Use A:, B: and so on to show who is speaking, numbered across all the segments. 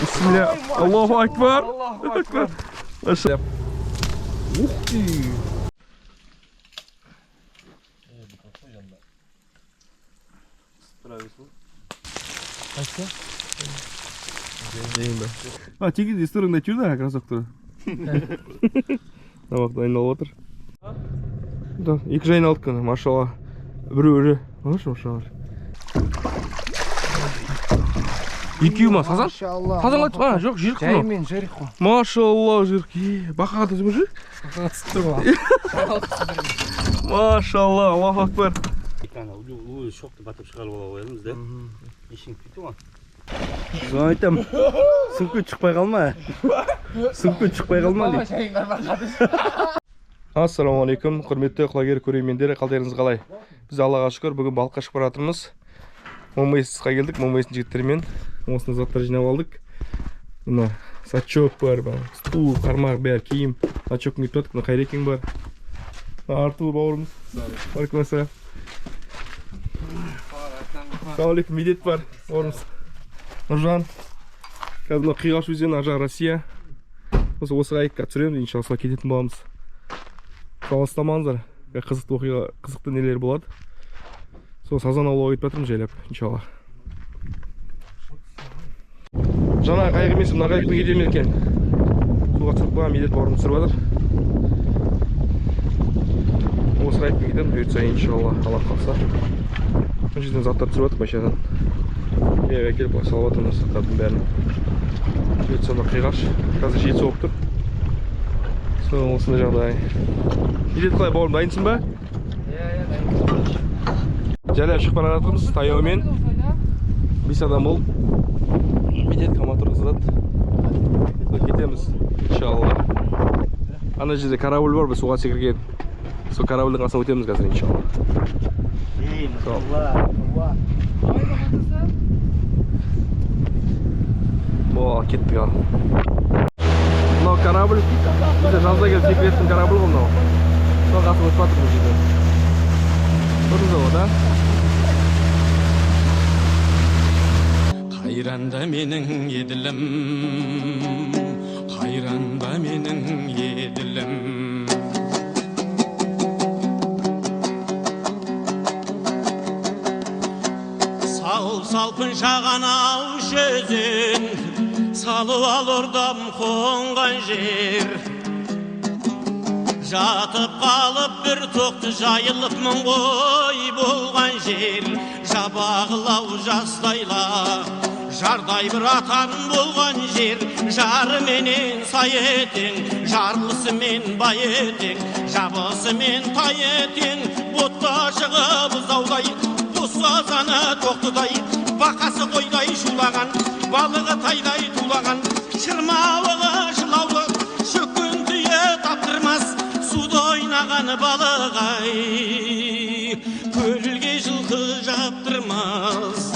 A: Бисмилля. Аллаху акбар.
B: Аллаху акбар.
A: Маша. Ух ты. А, тегіз историяны айтып жүр да кроссовкты. Тамақ дайындалып отыр. Да, екі жайын алдық қана, машалла. Біреу ірі. Қарашы, машалла. Екеуі ма, сазан?
B: Машалла.
A: Сазан қалай а, жоқ, жүйрік қой.
B: Жаймен жерік қой.
A: Машалла, жүйрік. Е, бақаға түсіп жүр.
B: Бақаға түсіп тұр ғой.
A: Машалла, Аллаху акбар.
C: Ана шоқты батып шығарып ала қоямыз да. Ішін кетті ғой.
D: Соны айтам. Сумка шықпай қалма. Сумка шықпай қалма дейді.
A: Ассалаумағалейкум, құрметті құлагер көрермендері, қалдарыңыз қалай? Біз Аллаға шүкір, бүгін балыққа шығып бара жатырмыз. Момайсқа келдік, Момайстың жігіттерімен осындай заттар жинап алдық. Мына сачок бар, стул, қармақ, бәрі киім. Сачокын киіп жатырмық, мына Қайрекең бар. Мына Артур бауырымыз. Уағалейкум ассалам. Ассалаумағалейкум, Медет бар, бауырымыз. Нұржан. Қазір мына Қиғаш өзені, ар жағы Россия. Осы қайыққа түсіреміз, иншалла солай кететін боламыз. Алыстамаңыздар, қызықты оқиға, қызықты нелер болады. Сол сазан аулауға кетіп жатырмыз жайлап, иншалла. Жаңа қайық емес, мына қайықпен кете ме екен? Суға түсіріп қойған Медет бауырым түсіріп жатыр. Осы қайықпен кетеміз, бұйыртса, иншалла, Алла қалса. Мына жерден заттар түсіріп жатыр, машинадан. Е, әкеліп былай салып жатырмыз заттардың бәрін. Бұйыртса, мына Қиғаш, қазір жел соғып тұр. Сол осындай жағдай. Медет қалай бауырым, дайынсың ба?
B: Иә, иә, дайын.
A: Жайлап шығып бара жатырмыз таяумен. 5 адам болып. Медет мотор қызады. Кетеміз, иншалла. Ана жерде корабль бар, біз суға секірген. Сол корабльдің қасынан өтеміз қазір, иншалла.
C: Ей, машалла.
A: О, кеттік ал. Мынау корабль, бізде жазда келіп секіретін корабль ғой мынау. Сол қасынан өтіп жатырмыз бұл жерде. Көрдіңіздер ғой, да?
E: Қайранда менің Еділім, қайранда менің Еділім. Сал салпын шаған ауш өзен, салып ал ордам қонған жер. Жатып қалып бір тоқты жайылып мың қой болған жер. Жабағылау жастайла, жардай бір атан болған жер. Жарыменен сай етең, жарлысымен бай етең, жабысымен тай етең, ботта шығып бұзаудай, босазаны тоқтыдай, бақасы қойдай шулаған, балығы тайдай тулаған, шырмауығы жылаулы, шөккен түйе таптырмас, суда ойнаған балық ай, көлге жылқы жаптырмас.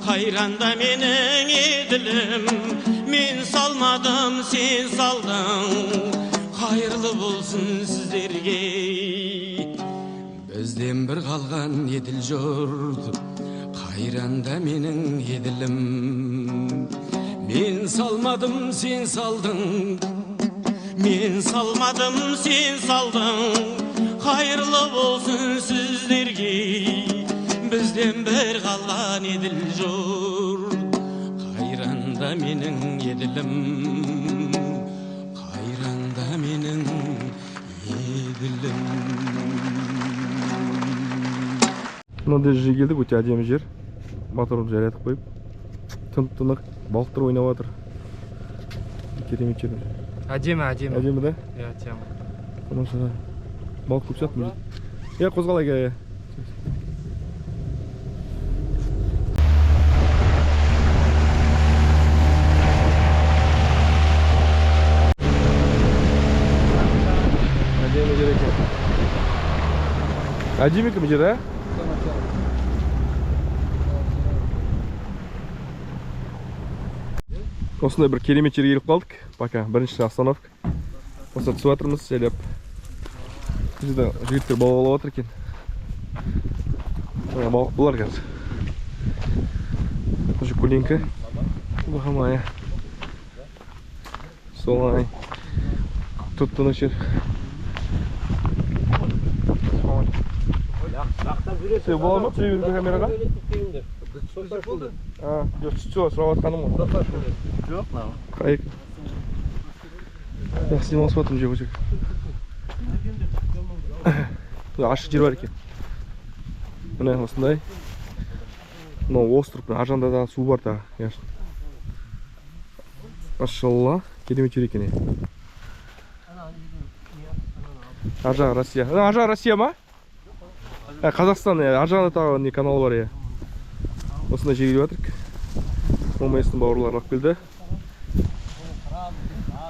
E: Қайранда менің Еділім, мен салмадым, сен салдың, қайырлы болсын сіздерге. Бізден бір қалған Еділ жұрт, қайранда менің Еділім. Мен салмадым, сен салдың, мен салмадым, сен салдың, қайырлы болсын сіздерге. Бізден бір қалған Еділ жұрт, қайранда менің Еділім, қайранда менің Еділім.
A: Мынандай жерге келдік, өте әдемі жер. Моторын жайлатып қойып, тып-тынық, балықтар ойнап жатыр. Керемет жер.
B: Әдемі, әдемі.
A: Әдемі да?
B: Иә, тема.
A: Тамаша. Балық көп сияқты мына жерде. Иә, қозғалайық, иә, иә. Әдемі жер екен. Әдемі екен бұл жер, ә? Осындай бір керемет жерге келіп қалдық. Пока бірінші остановка. Осында түсіп жатырмыз, жайлап. Бұл жерде жігіттер балық аулап жатыр екен. Мына балық болар қазір. Көлеңкі. Бахамая. Солай. Тұп-тыныш жер. Сен бола ма түсіре беруге камераға? Жоқ, түссе сұрап жатқаным ғой.
C: Жоқ, мынау.
A: Қайық. Жақсы демалысып жатырмын жер өтек. Ашық жер бар екен. Міне осындай. Мынау остров, ар жағында да су бар тағы. Машалла, керемет жер екен. Ар жағы Россия. Ар жағы Россия ма? Қазақстан, ар жағында тағы не канал бар, иә. Осындай жерге келіп жатырмық. ОМС-тің бауырлары алып келді.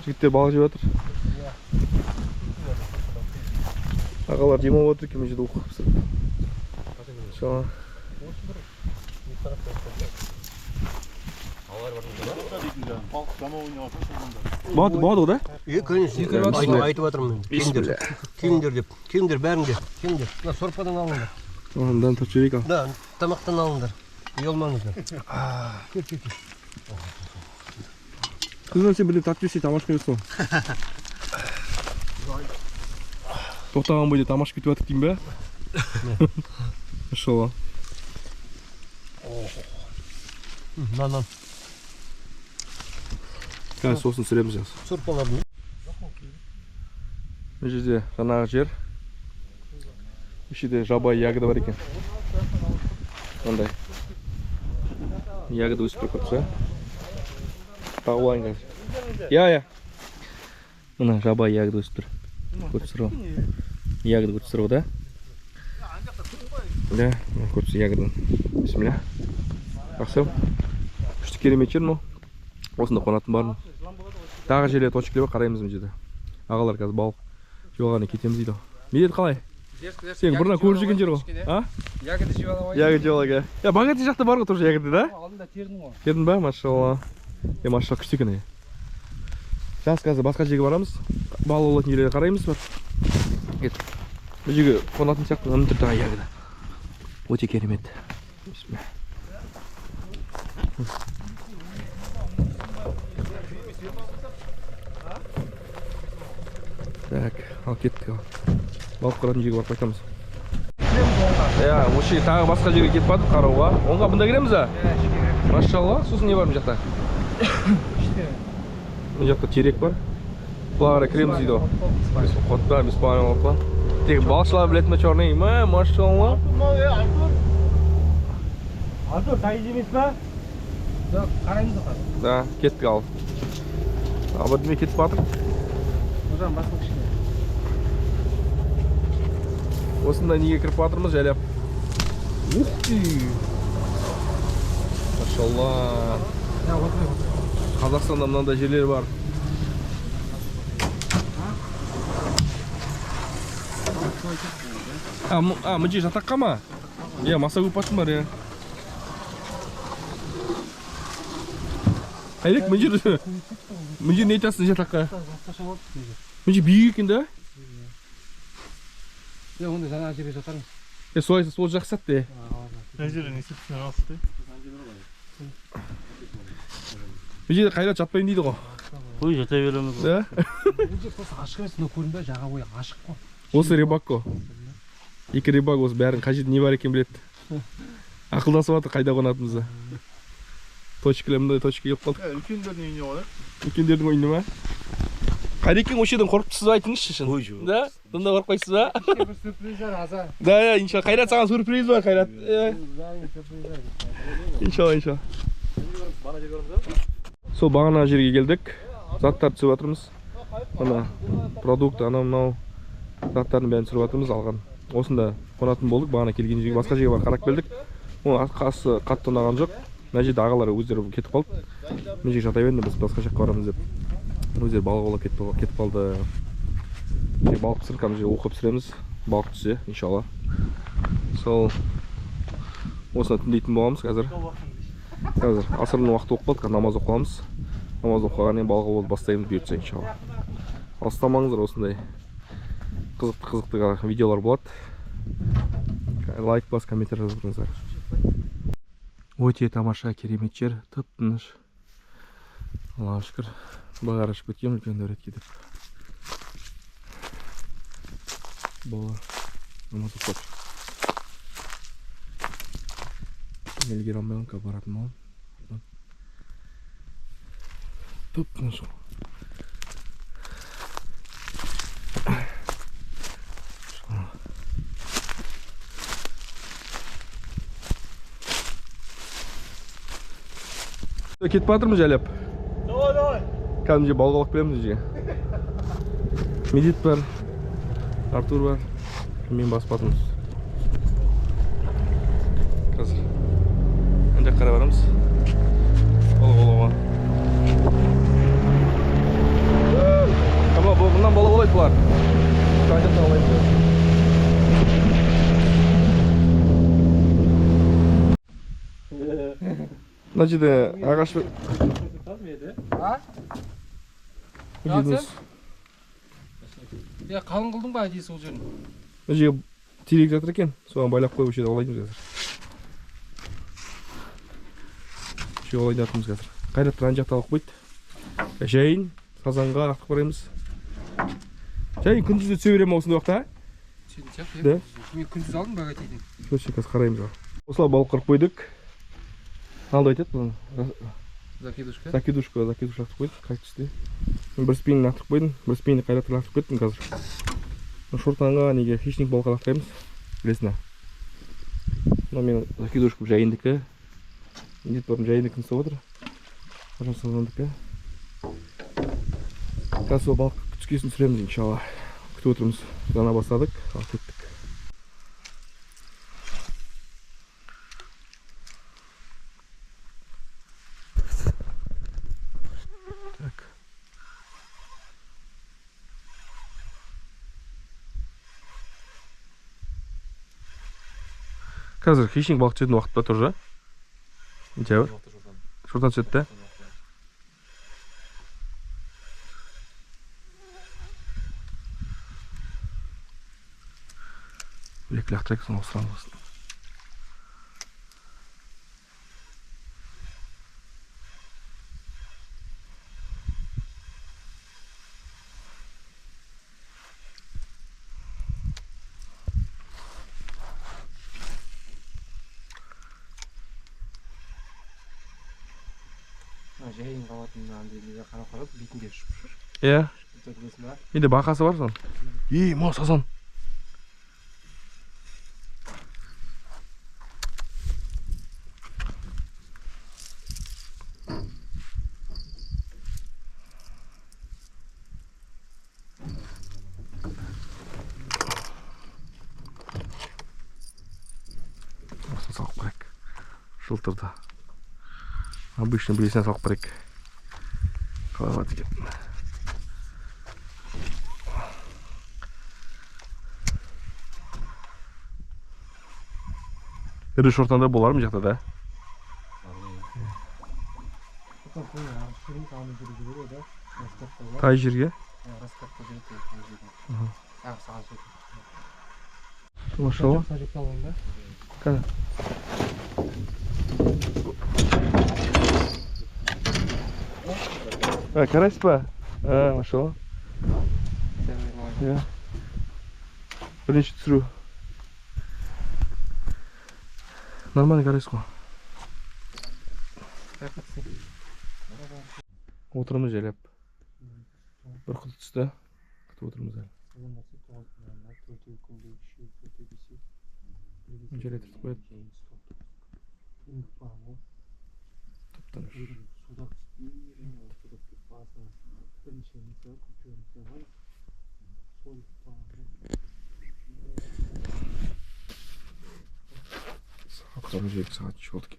A: Жігіттер балық жеп жатыр. Ағалар демалып отыр екен, мына жерде оқып пісіріп. Иншалла. Болады, болады ғой, да?
F: Е, конечно. Айтып жатырмын мен. Келіңдер. Келіңдер деп. Келіңдер бәріңде. Келіңдер. Мына сорпадан алыңдар.
A: Мындан тартып жіберейік ал.
F: Да, тамақтан алыңдар. Ұялмаңыздар. Кел, кел, кел.
A: Қызым, сен бірден тартып жіберсей, тамақ ішіп кетесің ғой. Тоқтаған бойда тамақ ішіп кетіп жатыр деймін бе? Машалла.
F: Нан, нан.
A: Қазір сосын түсіреміз сейчас.
F: Сорпаларды.
A: Мына жерде жаңағы жер. Осы жерде жабайы ягода бар екен. Мындай. Ягода өсіп тұр көрсі. Тауып алайын қазір. Иә, иә. Мына жабайы ягода өсіп тұр. Көріп тұр ғой. Ягода көріп тұр ғой, да? Да, көріп тұр ягодан. Бисмилля. Жақсы. Күшті керемет жер мынау. Осында қонатын бармын. Тағы жерде точкалар бар, қараймыз мына жерде. Ағалар қазір балық жеп алғаннан кетеміз дейді. Медет қалай? Сен бұрыннан көріп жүрген жер ғой. А?
B: Ягода жеп ала ғой.
A: Ягода жеп алайық. Я, богатый жақта бар ғой тоже ягода, да?
B: Алдында тердің ғой.
A: Тердің ба? Машалла. Е, машалла күшті екен. Жас қазір басқа жерге барамыз. Балық аулайтын жерлерге қараймыз бар. Кет. Бұл жерге қонатын сияқты мына түрде ягода. Өте керемет. Бисмилля. Так, ал кеттік ал. Балық қоратын жерге барып қайтамыз. Иә, осы жерге тағы басқа жерге кетіп бардық қарауға. Оңға бұнда кіреміз а?
B: Иә, ішке кіреміз.
A: Машалла, сосын не бар мына жақта?
B: Іште.
A: Мына жақта терек бар. Былай қарай кіреміз дейді ғой. Қотпа, беспалан. Тек балықшылар білетін бе черный? Мә, машалла.
C: Артур, тайыз емес па?
B: Жоқ, қараймыз ғой қазір.
A: Да, кеттік ал. Ал бірдеме кетіп жатыр.
B: Нұржан, басын кішкене.
A: Осындай неге кіріп жатырмыз жайлап. Ух ты! Машалла. Қазақстанда мынандай жерлер бар. А, мына жер жатаққа ма? Иә, маса көп атын бар, иә. Айрек, мына жер не айтасың жатаққа? Мына жер биік екен да?
B: Иә, онда жаңа жерге жатармыз.
A: Е, солай, сол жақсы сәтте.
C: Мына жерде не істеп аласыз?
A: Бұл жерде Қайрат жатпаймын дейді ғой.
C: Қой, жата береміз ғой.
A: Да?
B: Бұл жер просто ашық емес, мынау көрінбей, жаға бойы ашық қой.
A: Осы рыбак қой. Екі рыбак осы бәрін қай жерде не бар екенін біледі. Ақылдасып жатыр қайда қонатынымызды. Точкалар мындай точка келіп қалдық.
C: Үлкендердің үйіне қонайық.
A: Үлкендердің үйіне ма? Қайрекен осы жерден қорқып тұрсыз ба айтыңызшы шын.
C: Ой, жоқ.
A: Да? Сонда қорықпайсыз ба?
B: Бір сюрприз бар, аза.
A: Да, иә, иншалла. Қайрат, саған сюрприз бар, Қайрат. Иншалла, иншалла. Сол бағана жерге келдік. Заттар түсіп жатырмыз. Мына продукт, анау мынау заттардың бәрін түсіріп жатырмыз алған. Осында қонатын болдық, бағана келген жерге, басқа жерге барып қарап келдік. Оның арқасы қатты ұнаған жоқ. Мына жерде ағалар өздері кетіп қалды. Мына жерге жата беріңдер, біз басқа жаққа барамыз деп. Өздері балық аулап кетіп қалды. Балық пісіріп, кәдімгі жерге оқып пісіреміз. Балық түссе, иншалла. Сол осында түндейтін боламыз қазір. Қазір асырдың уақыты болып қалды, қазір намаз оқып аламыз. Намаз оқығаннан кейін балық аулауды бастаймыз бұйыртса, иншалла. Алыстамаңыздар, осындай қызықты видеолар болады. Лайк бас, комментарий жазып тұрыңыздар. Өте тамаша, керемет жер, тып-тыныш. Аллаға шүкір, бағар ашып кеткен үлкен дәуретке деп. Бала намаз оқып жатыр. Елге алмай баратын боламын. Тып-тыныш. Кетіп жатырмыз жайлап.
D: Давай, давай.
A: Кәдімгідей балық алып келеміз жерге. Медет бар, Артур бар, мен басып жатырмыз. Қазір ана жаққа қарай барамыз. Балық аулауға. Қама, бұнан балық аулайды бұлар. Ана жақтан аулайды. Мына жерде ағаш бар.
B: Иә, қалың қылдың ба әдейі сол жерін?
A: Мына жерге терек жатыр екен, соған байлап қойып осы жерде аулайтынбыз қазір. Осы жерге аулайтын жатырмыз қазір. Қайраттар ана жақта алып қойды. Жайын сазанға ақтық бараймыз. Жайын күндіз де түсе бере ме осындай уақытта?
B: Түсетін сияқты,
A: Да?
B: иә. Мен күндіз алдым богатейден.
A: Короче, қазір қараймыз ал. Осылай балық қырып қойдық. Алды айтады бұны.
B: Закидушка.
A: Закидушка, закидушка лақтырып қойдық, кактусты. Мен бір спиннинг лақтырып қойдым, бір спиннинг Қайратқа лақтырып кеттім қазір. Шортанға неге хищник балыққа лақтырамыз, білесің. Мына менің закидушкам жайындікі. Медет бабам жайындікін ұстап отыр. Қожам сазандікі. Қазір сол балық түскесін түсіреміз иншалла. Күтіп отырмыз. Дана бастадық, ал кеттік. Так. Қазір хищник балық түсетін уақыт па тұр, жа? Неше? Шортан түседі да? Екі лақтырайық, соны ауыстырамыз.
B: Жайын қалатын андай неге қарап қарап бетінде шып-шып.
A: Иә.
B: Білесің ба?
A: Менде бақасы бар соның. Ей, мынау сазан. Осыны салып көрейік. Жылтырды. Обычный блесна салып көрейік. Қалай болады екен? Ірі шортанда болар ма жақта да? Тай жерге? Машалла. Қане. А, карась па? А, машалла. Иә. Бірінші түсіру. Нормальный карась қой. Отырмыз жайлап. Бір құты түсті. Күтіп отырмыз әлі. Жайлап түртіп қояды. Тып-тыныш. Сағат 6:30, сағат үш болды.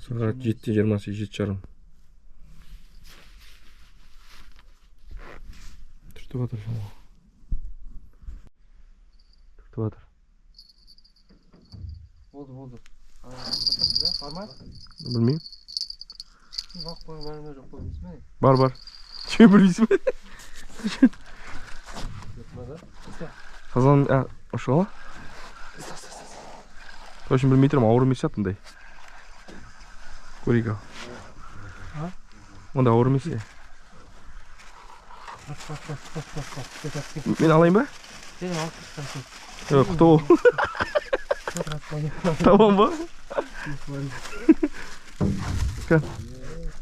A: Сағат 7:20, 7:30. Түртіп жатыр шамалы. Түртіп жатыр.
B: Болды, болды. Бар ма?
A: Білмеймін.
B: Балық қойған бар ма, жоқ па білмейсің бе?
A: Бар, бар. Сен білмейсің бе? Сазан, а, ұшыға ма? Точно білмей тұрмын, ауыр емес сияқты мындай. Көрейік ал. Онда ауыр емес. Мен алайын ба?
B: Сен алып тұрсың.
A: Жоқ, құты бол. Табан ба?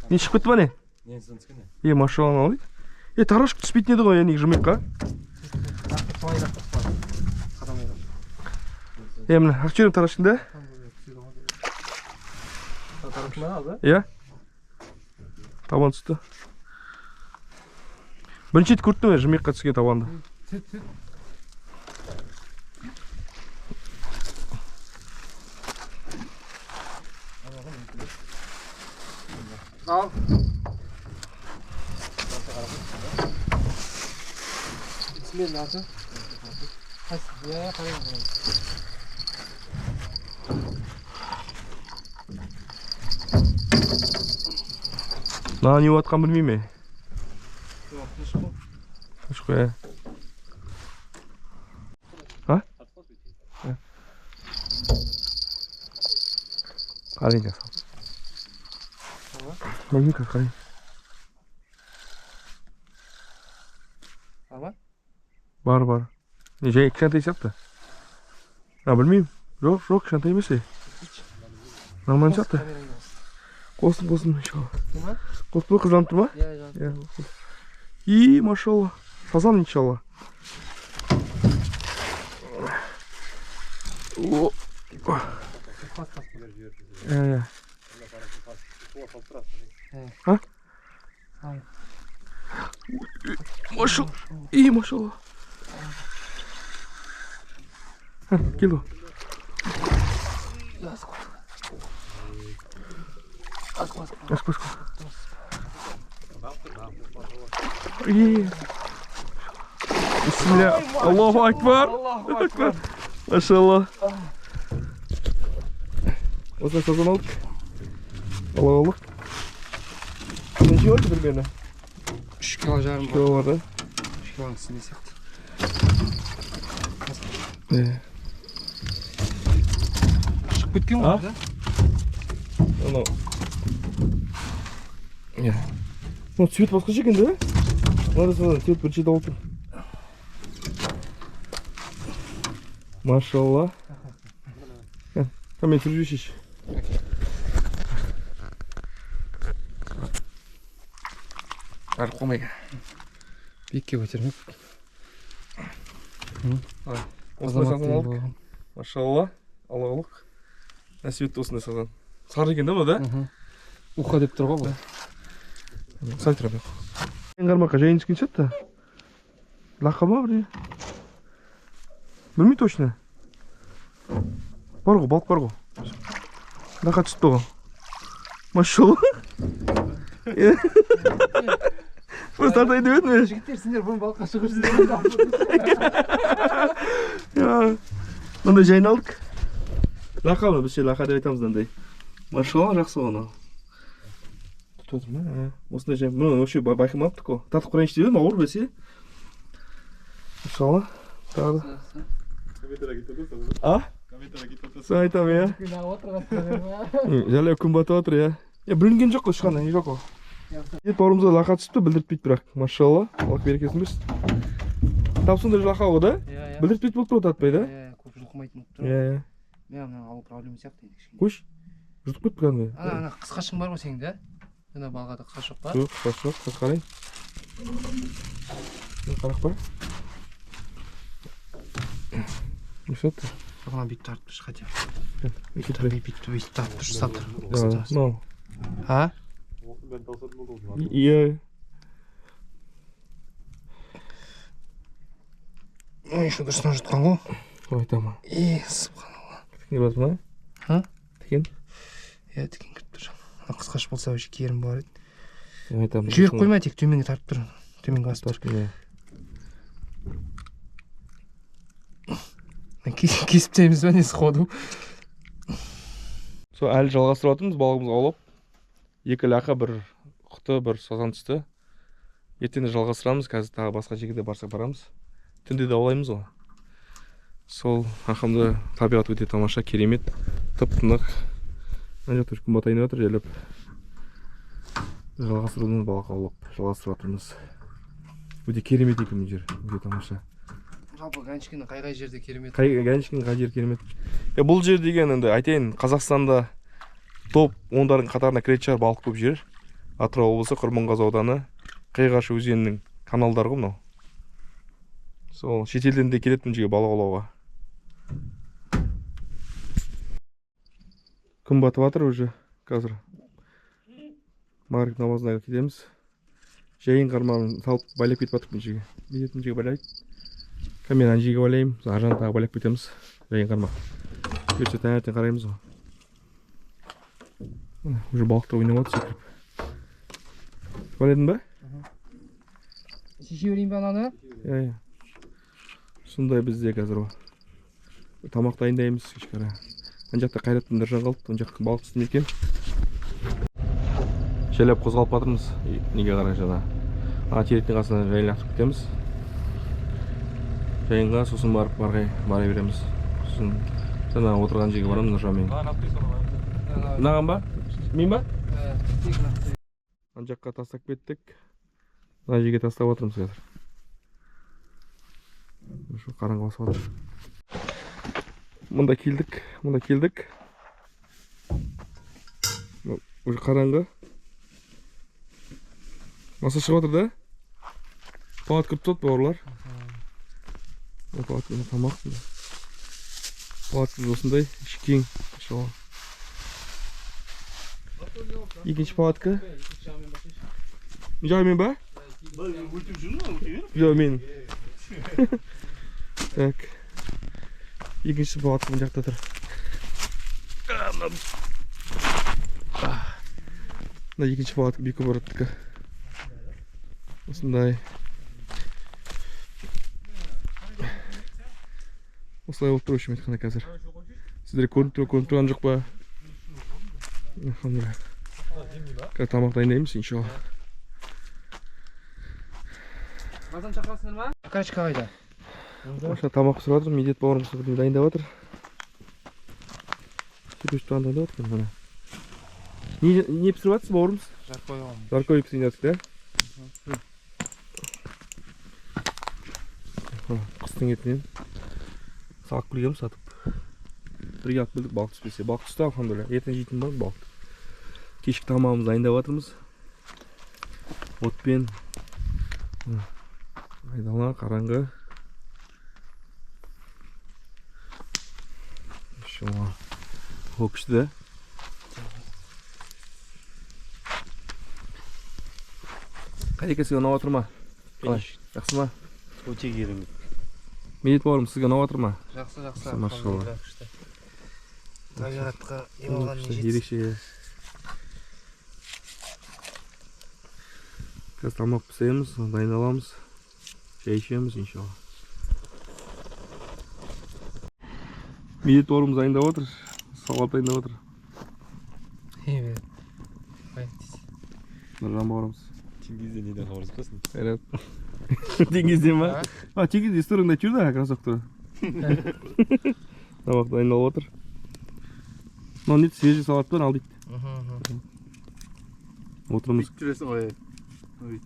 A: Не шығып кетті ма не? Е, машалла ал дейді. Е, тарашық түспейтін еді ғой, неге жымиққа? Е, міне, ақ жіберем тарашықтың да? Иә. Табан түсті. Бірінші рет көрдім мен жымиққа түскен табанды.
B: Ал.
A: Мына не болып жатқанын білмеймін. Тыныш қой, ә. А? Қарайын жасап. Білмеймін, қарайын.
B: Бар ма?
A: Бар, бар. Не, жай кішкентай сияқты. А, білмеймін. Жоқ, жоқ, кішкентай емес. Нормально сияқты. Қостым, қостым, иншалла. Қостым, қызданып тұр ма?
B: Иә,
A: иә. И, машалла. Сазан, иншалла. О. Иә, иә. А? Машалла. И, машалла. Келді ғой. Асқы, асқы. Бисмилля. Аллаху акбар. Акбар. Машалла. Осылай сазан алдық. Алла алдық. Неше бар примерно?
B: 3 кило жарым.
A: Кило бар, да?
B: 3 килоның үстінде сияқты. Шығып кеткен ғой, да?
A: Анау. Иә. Мынау цвет басқаша екен, да? Мынада сазан цвет бірінші рет алып тұр. Машалла. Мен түсіріп жіберші. Арып қалмай.
B: Биікке көтермек.
A: Осындай сазан алдық. Машалла. Алла алдық. Нәсіп етті осындай сазан. Сары екен да мынау, да?
B: Уха деп тұр ғой бұл.
A: Сәл тұра бер. Қармаққа жайын түскен сияқты. Лақа ма бірдеңе? Білмей точно. Бар ғой, балық бар ғой. Лақа түсіпті ғой. Машалла. Просто тартайын деп едім мен.
B: Жігіттер, сендер бұрын балыққа шығып жүрсіздер.
A: Мындай жайын алдық. Лақа ма? Біз ше лақа деп айтамыз мындай. Машалла, жақсы ғой анау. Тұтып отыр ма? Осындай жайын. Мұны вообще байқамапты ғой. Тартып көрейінші деп едім, ауыр бәсе. Машалла. Тағы да. А? Соны айтамын, иә. Жайлап күн батып отыр, иә. Білінген жоқ қой, ешқандай, не жоқ қой. Ет бауырымызға лақа түсіпті, білдіртпейді бірақ. Машалла, Аллах берекесін берсін. Тап сондай лақа ғой, да?
B: Иә, иә.
A: Білдіртпейді болып тұр ғой, татпай, да?
B: Иә, көп жұлқымайтын болып тұр.
A: Иә, иә.
B: Мә, мынаны алу проблема сияқты енді кішкене.
A: Қойшы. Жұтып кетті кәдімгі.
B: Ана қысқашың бар ғой сенің, да? Ана балғада қысқаш жоқ па?
A: Жоқ, қысқаш жоқ, қысқаш қарайын. Қарақ бар. Не сияқты?
B: Соған бүйтіп тартып тұршы хотя.
A: Бүйтіп
B: Бүйтіп тартып тұршы, ұстап тұр.
A: Мынау.
B: А?
A: Иә.
B: Ой, еще дұрыстан жұтқан ғой.
A: Ой, айтамын.
B: Е, субханалла.
A: Тікен кіріп жатыр ма?
B: А?
A: Тікен?
B: Иә, тікен кіріп тұр. Ана қысқаш болса вообще керім болар еді.
A: Айтамын.
B: Жіберіп қойма, тек төменге тартып тұр. Төменге басып тұр.
A: Иә.
B: Кесіп тастаймыз ба, не сходу?
A: Сол әлі жалғастырып жатырмыз балығымызды аулап. 2 лақа, бір құты, бір сазан түсті. Ертең де жалғастырамыз, қазір тағы басқа жерге де барсақ барамыз. Түнде де аулаймыз ғой. Сол альхамдулилля, табиғат өте тамаша, керемет, тып-тынық. Мына жақта күн батайын деп жатыр, жайлап. Жалғастырудың балық аулап жалғастырып жатырмыз. Өте керемет екен бұл жер, өте тамаша.
B: Жалпы Ганчкиннің қай-қай жерде керемет.
A: Қай Ганчкин қай жер керемет. Бұл жер деген енді айтайын, Қазақстанда топ 10-дардың қатарына кіретін шығар балық көп жер. Атырау облысы, Құрманғазы ауданы, Қиғаш өзенінің каналдары ғой мынау. Сол шетелден де келеді мына жерге балық аулауға. Күн батып жатыр уже қазір. Мағриб намазына кетеміз. Жайын қармағын салып байлап кетіп жатырмық мына жерге. Медет мына жерге байлайды. Қазір мен ана жерге байлаймын, ар жағын тағы байлап кетеміз. Жайын қармақ. Бұйыртса таңертең қараймыз ғой. Міне, уже балықтар ойнап жатыр секіріп. Байладың ба?
B: Шеше берейін бе ананы?
A: Иә, иә. Сондай бізде қазір ғой. Тамақ дайындаймыз кешке қарай. Ана жақта Қайрат пен Нұржан қалды, ана жақта балық түсті ме екен? Жайлап қозғалып жатырмыз. Неге қарай жаңа? Ана теректің қасына жайын атып кетеміз. Жайынға сосын барып бара береміз. Сосын жаңа отырған жерге барамыз Нұржанмен. Мынаған ба? Мен ба? Ана жаққа тастап кеттік. Мына жерге тастап отырмыз қазір. Шу қараңғы басып жатыр. Мында келдік, мында келдік. Уже қараңғы. Маса шығып жатыр да? Палатка кіріп тұрады бауырлар. Палаткада тамақ. Палаткамыз осындай, іші кең. Екінші палатка. Жағымен ба? Жоқ, мен. Так. Екінші палатка мына жақта тұр. Мына екінші палатка Бекобороттікі. Осындай. Осылай болып тұр, общем айтқанда қазір. Сіздер көрініп тұр, көрініп тұрған жоқ па? Альхамдулилля. Қазір тамақ дайындаймыз, иншалла.
B: Базан шақырасыңдар ма? Карачка қайда?
A: Ошо тамақ пісіріп жатыр, Медет бауырымыз бірдеңе дайындап жатыр. Сөйтіп дайындап жатыр мына. Не пісіріп жатсыз бауырымыз?
B: Жаркой.
A: Жаркой пісіріп жатсыз, да? Құстың етінен салып келгенбіз, сатып. Бірге алып келдік, балық түспесе. Балық түсті, альхамдулилля. Ертең жейтін бар балық. Кешкі тамағымызды дайындап жатырмыз. Отпен. Айдала қараңғы. О, күшті да? Қайреке, сізге ұнап отыр ма? Қалай? Жақсы ма?
C: Өте керемет.
A: Медет бауырым, сізге ұнап отыр ма?
B: Жақсы, жақсы.
A: Машалла.
B: Табиғатқа ем алған не жетсін.
A: Ерекше. Қазір тамақ пісіреміз, дайындаламыз. Шай ішеміз, иншалла. Медет бауырымыз дайындап отыр. Салат дайындап отыр. Нұржан бауырымыз.
D: Теңгезден неден хабарласпасын?
A: Қайрат. Теңгезден ба? А, Теңгезде историяңды айтып жүр да, кроссовкты. Тамақ дайындалып отыр. Мынау не, свежий салат па, ал дейді. Отырмыз.
G: Бүйтіп жүресің ғой.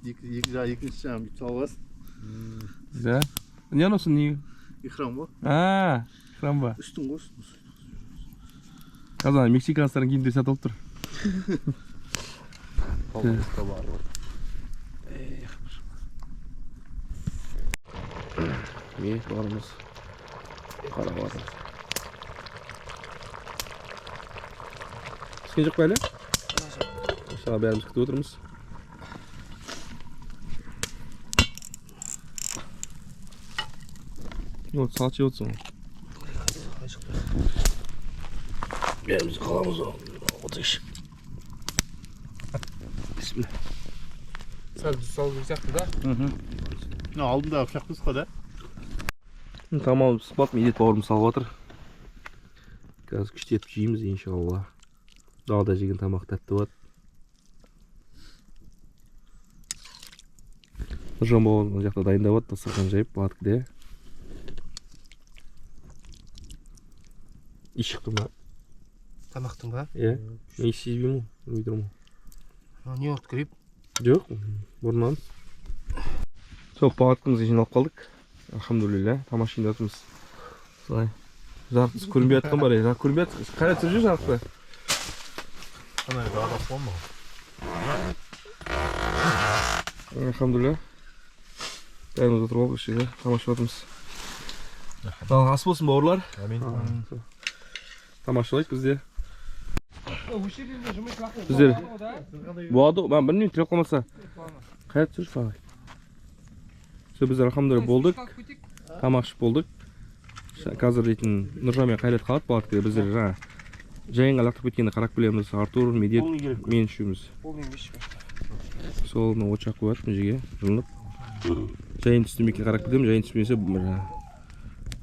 G: Екі жақ, екінші жағын бүйтіп салып аласың.
A: Да. Не анау не?
G: Ихрам ғой.
A: А, ихрам ба?
G: Үстің ғой.
A: Қазір ана мексиканецтардың киімдері сатылып тұр. Міне барымыз. Қарап жатыр. Түскен жоқ па әлі? Иншалла бәріміз күтіп отырмыз. Вот салат жеп отырсың ғой. Бәріміз қаламыз ғой. Отыршы. Бисмилля.
B: Сәл тұз салу керек сияқты да?
G: Мына алдында пышақ тұз қой да?
A: Тамағымыз пісіп қалды, Медет бауырым салып жатыр. Қазір күштеп жейміз, иншалла. Далада жеген тамақ тәтті болады. Нұржан бауырым мына жақта дайындап жатыр, дастархан жайып, палаткіде. Иіс шықты ма?
F: Тамақтың ба?
A: Иә. Мен иіс сезбеймін ғой, білмей тұрмын ғой.
F: Не болды, грипп?
A: Жоқ, бұрыннан. Сол палаткамызға жиналып қалдық. Алхамдулилля, тамақ ішейін деп жатырмыз. Солай. Жарық көрінбей жатқан бар, жарық көрінбей жатыр. Қайда түсіріп жүр жарықты?
G: Ана далада қуамын.
A: Алхамдулилля. Бәріміз отырып алып осы жерде тамақ ішіп жатырмыз. Ал ас болсын, бауырлар.
G: Әмин.
A: Тамашалайық бізде. Біздер болады, мен білмеймін, тілеп қалмаса. Қайда түсірші қалай? Все, біздер алхамдулилля болдық. Тамақ ішіп болдық. Қазір дейтін Нұржан мен Қайрат қалады палаткада. Біздер жаңа жайынға лақтырып кеткенді қарап келеміз. Артур, Медет, мен үшеуміз. Сол мына от жағып қойып мына жерге жылынып. Жайын түсті ме екен қарап кетеміз, жайын түспесе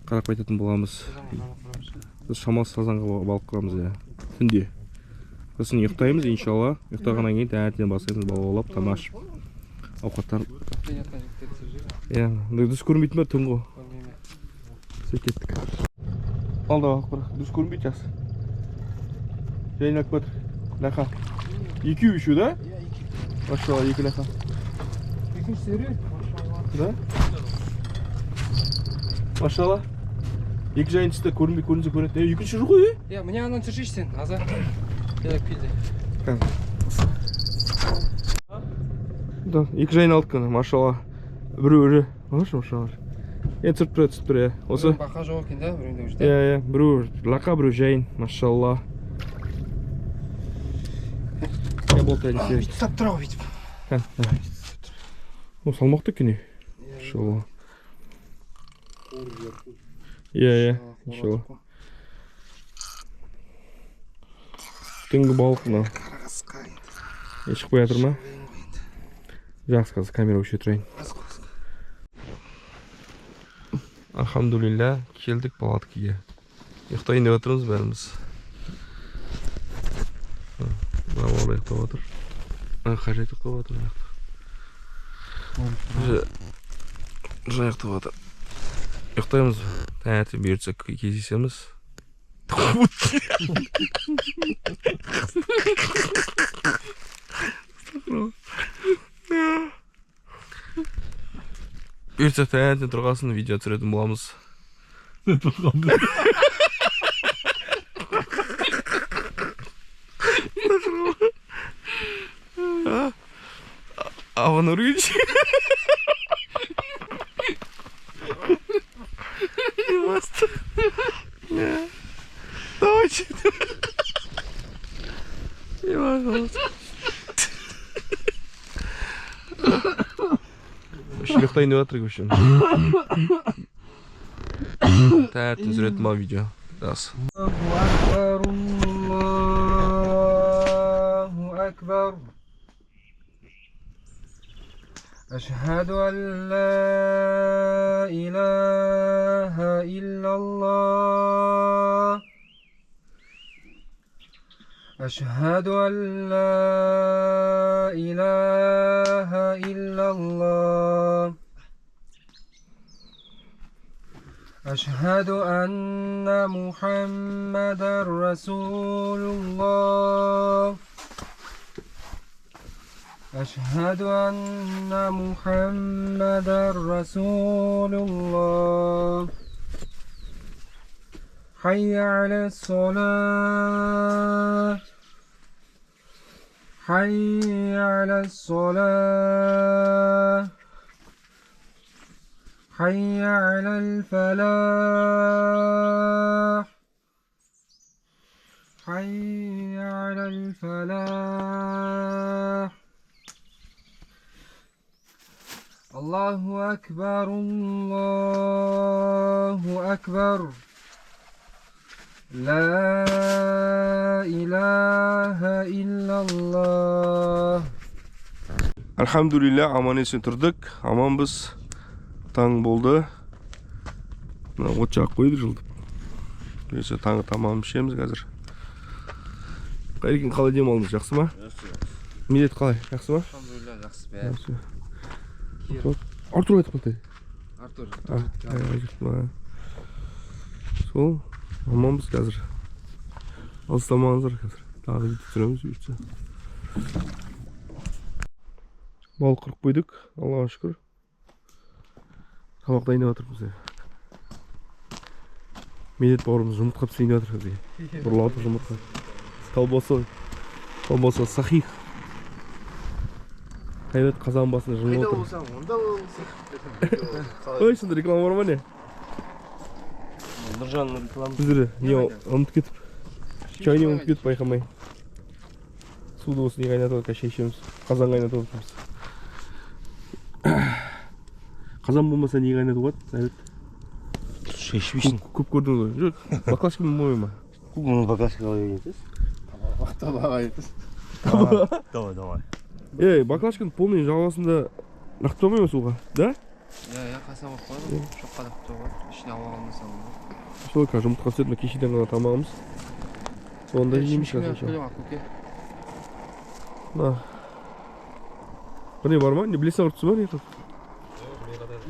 A: қарап қайтатын боламыз. Біз шамалы сазанға балық қыламыз, иә, түнде. Сосын ұйықтаймыз, иншалла. Ұйықтағаннан кейін таңертең бастаймыз балық аулап, тамақ ішіп, ауқаттанып. Иә, дұрыс көрінбейтін бе түн ғой? Все, кеттік. Алда балық бар, дұрыс көрінбейді, жақсы. Жайын алып жатыр. Лақа. Екеу еще, да? Машалла, екі лақа.
B: Екіншісі ірі.
A: Да? Машалла. Екі жайын түсті, көрінбей көрінсе көрінеді. Екінші жоқ қой, е?
B: Иә, міне ананы түсірші сен, Аза. Келіп келді.
A: Да, екі жайын алдық қана, машалла. Біреу ірі. Алшы, машалла. Енді түсіріп тұр, түсіп тұр, иә. Осы.
B: Бақа жоқ екен да, біреуінде уже.
A: Иә, иә, біреу лақа, біреу жайын, машалла. Иә, болды, әлі серік.
B: Бүйтіп ұстап тұр ау, бүйтіп.
A: Кән, давай. О, салмақты екен, е. Машалла. Иә, иә, иншалла. Түнгі балық мынау. Не шықпай жатыр ма? Жақсы, қазір камера өше тұрайын. Алхамдулилля, келдік палаткаға. Ұйықтайын деп жатырмыз бәріміз. Мына бауыр ұйықтап жатыр. Мына Қажет ұйықтап жатыр мына жақта. Жай ұйықтап жатыр. Ұйықтаймыз. Таңертең бұйыртса кездесеміз. Бұйыртса таңертең тұрғасын видео түсіретін боламыз. Аван Ургич. Давайте. Ұйықтайын деп жатырмық, в общем. Таңертең түсіретін боламын видео. Жақсы.
B: Аллаху акбар. أشهد أن لا إله إلا الله أشهد أن لا إله إلا الله أشهد أن محمدا رسول الله أشهد أن محمدا رسول الله حي على الصلاة حي على الصلاة حي على الفلاح حي على الفلاح الله أكبر الله أكبر لا إله إلا الله.
A: Alhamdulillah, аман есен тұрдық, аманбыз. Таң болды. Мына от жағып қойдық жылдып. Бұйырса таңғы тамағын ішеміз қазір. Қайрекен, қалай демалдыңыз, жақсы ма?
C: Жақсы.
A: Медет қалай, жақсы ма?
B: Alhamdulillah, жақсы бәрі.
A: Жақсы. Артур айтып қалды.
B: Артур.
A: Сол, аманбыз қазір. Алыстамаңыздар қазір. Тағы да видео түсіреміз бұйыртса. Балық қырып қойдық, Аллаға шүкір. Тамақ дайындап жатырмыз. Медет бауырымыз жұмыртқа пісірейін деп жатыр бізге. Бұрылып жатыр жұмыртқа. Колбаса. Колбаса сахих. Қайрат қазан басында жынып
G: Қайда
A: отыр.
G: болсаң, онда болсаң.
A: Ой, сонда реклама бар ма не?
D: Нұржанның реклама.
A: Біздер не ұмытып кетіп. Чайник ұмытып кетіп байқамай. Суды осы не қайнатып жатыр, шай ішеміз. Қазан қайнатып отырмыз. Қазан болмаса не қайнатып болады? Қайрат?
D: Шай ішпейсің.
A: Көп көрдіңіз ғой. Жоқ, баклажкамен мой ма?
D: Мұны баклажка қалай етесіз?
G: Табаға етесіз.
D: Давай, давай.
A: Ей, баклажканы полный жағасында лақтыра алмай ма суға? Да?
H: Иә, қасына қойып қояды, шоққа да құтып қояды. Ішіне ауа қалмаса болады.
A: Сол қазір жұмыртқа түседі, мына кешеден қалған тамағымыз. Соны да жейміз қазір.
H: Көке.
A: Мына. Бір не бар ма? Не білесің ұртысы ба? Не қылып?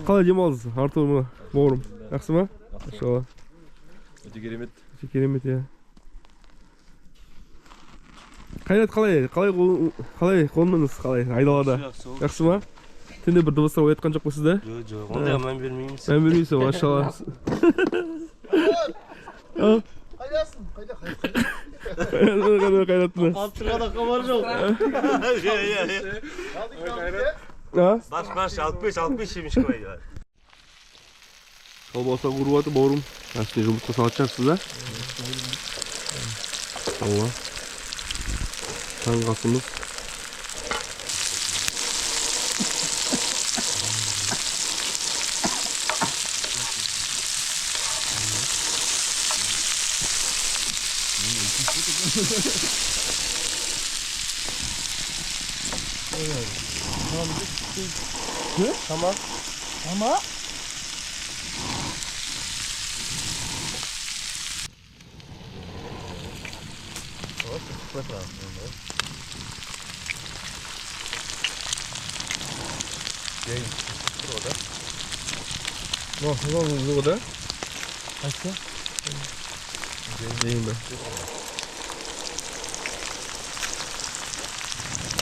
A: Қалай демалдыңыз, Артур мына бауырым? Жақсы ма? Иншалла.
D: Өте керемет.
A: Өте керемет, иә. Қайрат қалай? Қалай қалай қондыңыз, қалай айдалада? Жақсы ма? Түнде бір дыбыстар оятқан жоқ па сізді?
D: Жоқ, жоқ, ондайға мән бермейміз.
A: Мән бермейсіз, машалла.
G: Қайдасың? Қайда?
A: Қайрат, Қайраттың.
G: Алып тұрғанда хабар жоқ.
A: А?
D: Баш, баш, алып келші, алып келші семечка қайда.
A: Колбаса қуырып жатыр бауырым. Үстіне жұмыртқа салатын шығарсыз да? Алла. Таңғы асымыз.
D: Tamam.
G: Tamam.
A: Ну, да? Қайсы? Жейін бе.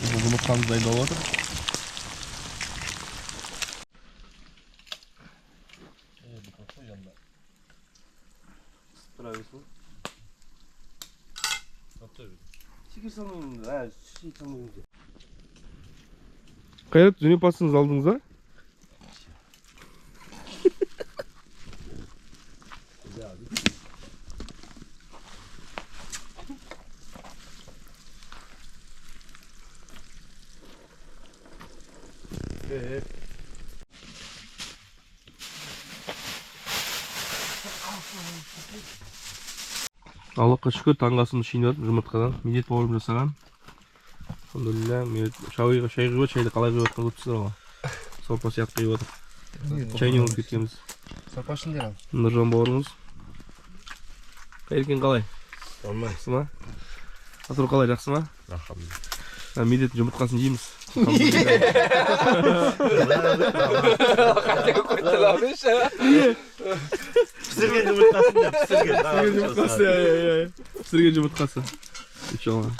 A: Бұл жұмыртқамыз дайындалып жатыр.
D: Шекер салмаймын, ә, шекер салмаймын.
A: Қайрат, өнерпазсыңыз алдыңыз ба? Аллаға шүкір, таңғы асымыз ішейін деп жұмыртқадан Медет бауырым жасаған. Алхамдулилля, Медет шайға шай құйып, шайды қалай құйып жатқанын көріп тұрсыздар ғой. Сорпа сияқты құйып жатыр. Чай не болып кеткенбіз.
H: Сорпа ішіңдер ал.
A: Нұржан бауырымыз. Қайеркен қалай? Жақсы ма? Асыр қалай, жақсы ма? Алхамдулилля. Медеттің жұмыртқасын жейміз.
D: Пісірген жұмыртқасын да, пісірген.
A: Пісірген жұмыртқасы, иә, иә. Пісірген жұмыртқасы. Иншалла.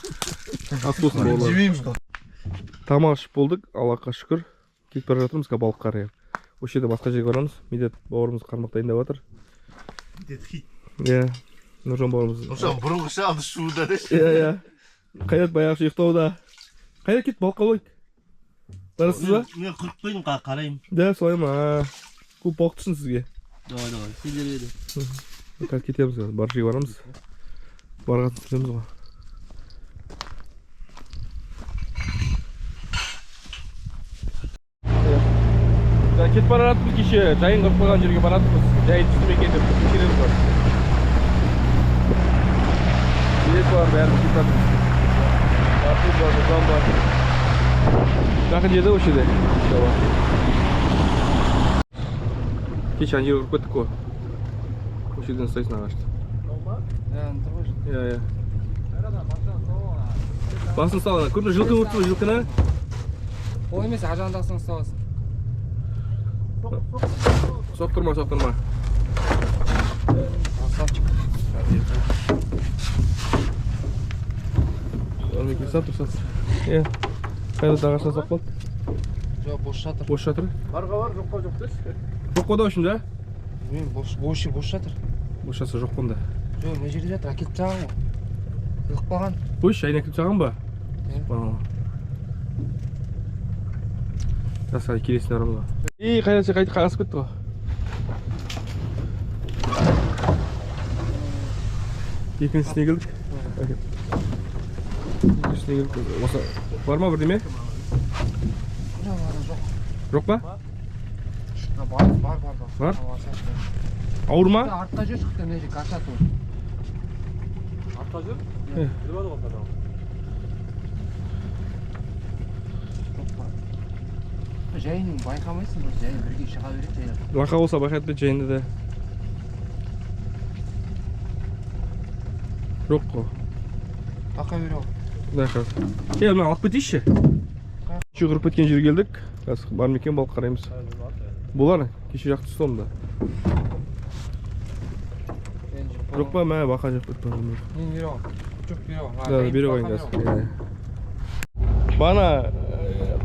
A: Ас болсын бауырлар.
G: Жемейміз ғой.
A: Тамақ ішіп болдық, Аллаға шүкір. Кетіп бара жатырмыз балыққа қарай. Осы жерде басқа жерге барамыз. Медет бауырымыз қармақ дайындап жатыр.
G: Медет хит.
A: Иә. Нұржан бауырымыз.
G: Нұржан бұрынғыша алды шууда деші.
A: Иә, иә. Қайрат баяғыша ұйықтауда. Қайрат кет балыққа алайық. Барасыз ба?
D: Мен құрып қойдым, қараймын.
A: Да, солай ма? Көп балық түссін сізге.
D: Давай, давай, сендерге де.
A: Қазір кетеміз, бар жерге барамыз. Барғасын түсіреміз ғой. Кетіп бара жатырмыз кеше, жайын қырып қойған жерге бара жатырмыз. Жайын түсті ме екен деп тексереміз ғой. Билет бар, бәріміз кетіп жатырмыз. Артур бар, Нұржан бар. Жақын жерде осы жерде. Иншалла. Кеше ана жерге кіріп кеттік қой. Осы жерден ұстайсың ағашты.
H: Иә, тұр ғой.
A: Иә, иә. Басын ұста ана. Көрдің бе, жылқыны көрдің бе, жылқыны?
H: Ол емес, ар жағындағысын ұстап аласың.
A: Соқтырма, соқтырма.
H: Красавчик.
A: Бар ма екен? Сап тұр, сап тұр. Иә. Қайрат ағашына сап қалды.
H: Жоқ, бос жатыр.
A: Бос жатыр.
G: Барға бар, жоққа жоқ деші.
A: Жоқ қой да, в общем, да?
H: Білмеймін, бос бос бос жатыр.
A: Бос жатса жоқ қой онда.
H: Жоқ, мына жерде жатыр, әкеліп тастаған ғой. Іліп қалған.
A: Қойшы, жайын әкеліп тастаған ба?
H: Иә.
A: Жаса, келесіне барамыз ғой. Ей, Қайрат, сен қайтып асып кетті ғой. Екіншісіне келдік. Әкел. Екіншісіне келдік. Осы бар ма бірдеме?
H: Жоқ, ана жоқ.
A: Жоқ па?
H: А, бар, бар, бар, бар.
A: Бар?
H: Ана алсайшы.
A: Ауыр ма?
H: Артқа жүр, шықты, мына жерге каша тұр.
C: Артқа жүр.
A: Е.
C: Кіріп алды ғой қазір.
H: Жоқ па. Жайын байқамайсың, просто жайын бірге шыға береді жайын.
A: Лақа болса байқайды бе жайында да. Жоқ қой.
H: Бақа бере ғой.
A: Да, қазір. Е, мына алып кетейікші. Кеше құрып кеткен жерге келдік. Қазір бар ма екен балық қараймыз. Болар, кеше жақты түсті онда. Жоқ па, мә, бақа жеп кетті.
H: Нені бере ғой? Жоқ, бере ғой.
A: Да, бере қояйын қазір. Бағана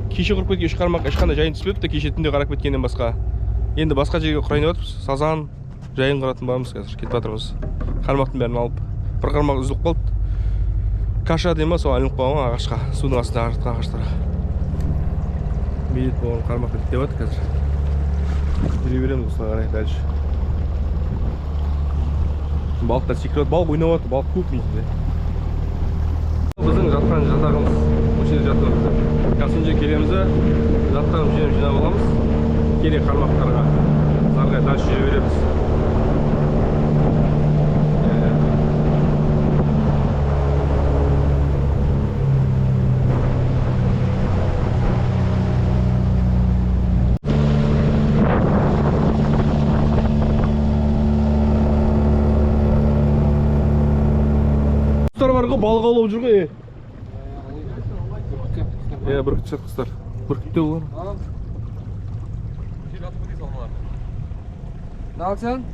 A: кеше құрып кеткен үш қармақ ешқандай жайын түспепті, кеше түнде қарап кеткеннен басқа. Енді басқа жерге құрайын деп жатырмыз. Сазан, жайын құратын бармыз қазір, кетіп жатырмыз. Қармақтың бәрін алып. Бір қармақ үзіліп қалды. Каша дей ма, сол ілініп қалған ғой ағашқа, судың астында жатқан ағаштарға. Медет болған қармақты іздеп жатыр қазір. Жүре береміз осылай қарай дальше. Балықтар секіріп жатыр, балық ойнап жатыр, балық көп негізінде. Біздің жатқан жатағымыз, осы жерде жатырмыз. Қазір сол жерге келеміз де, жатқан жерін жинап аламыз. Керек қармақтарға зарға дальше жүре береміз. Құстар бар ғой, балық аулап жүр ғой. Е, бүркіт шығады құстар. Бүркіт те олар.
H: Ал сен?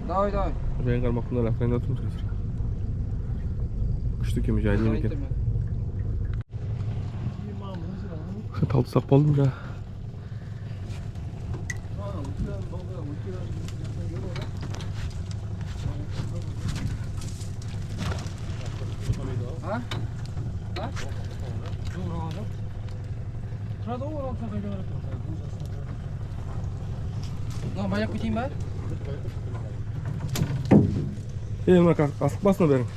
H: Давай, давай.
A: Жайын қармақтың бәрін лақтырайын деп отырмыз қазір. Күшті екен, жайын екен. Талды ұстап қалдым жаңа.
H: А? А? Жоқ, ұрған жоқ. Тұрады ғой, ұрған қайда барады? Мынаны байлап кетейін ба?
A: Е, мына асықпасын бәрің.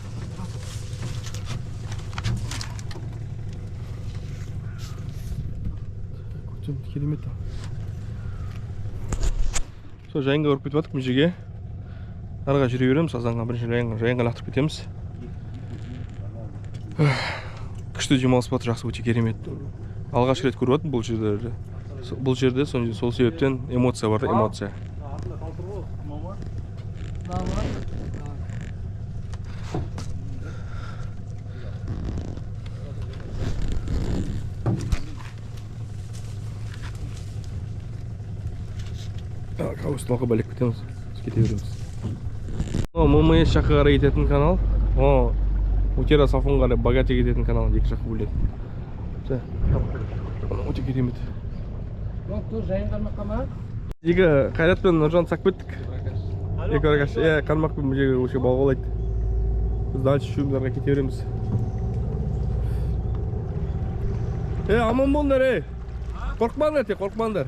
A: Көктем керемет. Сол жайынға ұрып кетіп жатырмық мына жерге. Арға жүре береміз, азанға бірінші жайынға лақтырып кетеміз. Күшті демалыс болады, жақсы, өте керемет. Алғаш рет көріп жатырмын бұл жерлерді. Бұл жерде сол себептен эмоция бар, эмоция. Так, ауыз талқы бәлек кетеміз, біз кете береміз. О, ММС жаққа қарай кететін канал. О, Утера Сафонға қарай Богатый кететін канал, екі жаққа бөлінеді. Всё. Өте керемет.
H: Жайын қармаққа ма?
A: Екі Қайрат пен Нұржан сап кеттік. Екі баракаш. Е, қармақпен бұл жерге вообще балық аулайды. Біз дальше үшеуміз арға кете береміз. Е, аман болыңдар, ей. Қорықпаңдар, тек қорықпаңдар.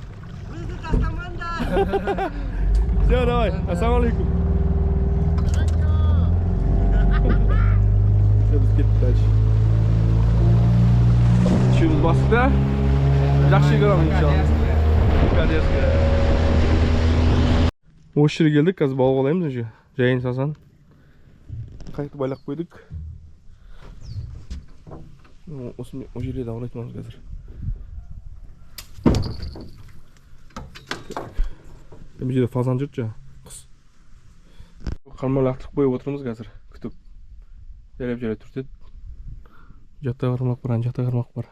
F: Бізді тастамаңдар.
A: Все, давай. Ассалаумағалейкум. Все, біз кеттік дальше. Үшеуміз бастық та. Жақсы жерге барамыз, иншалла. Осы жерге келдік, қазір балық аулаймыз уже. Жайын сазан. Қайықты байлап қойдық. Осы ол жерде де аулайтын боламыз қазір. Бұл жерде фазан жүрді жаңа, құс. Қармақ лақтырып қойып отырмыз қазір, күтіп. Жайлап жайлап түртеді. Жақта қармақ бар, ана жақта қармақ бар.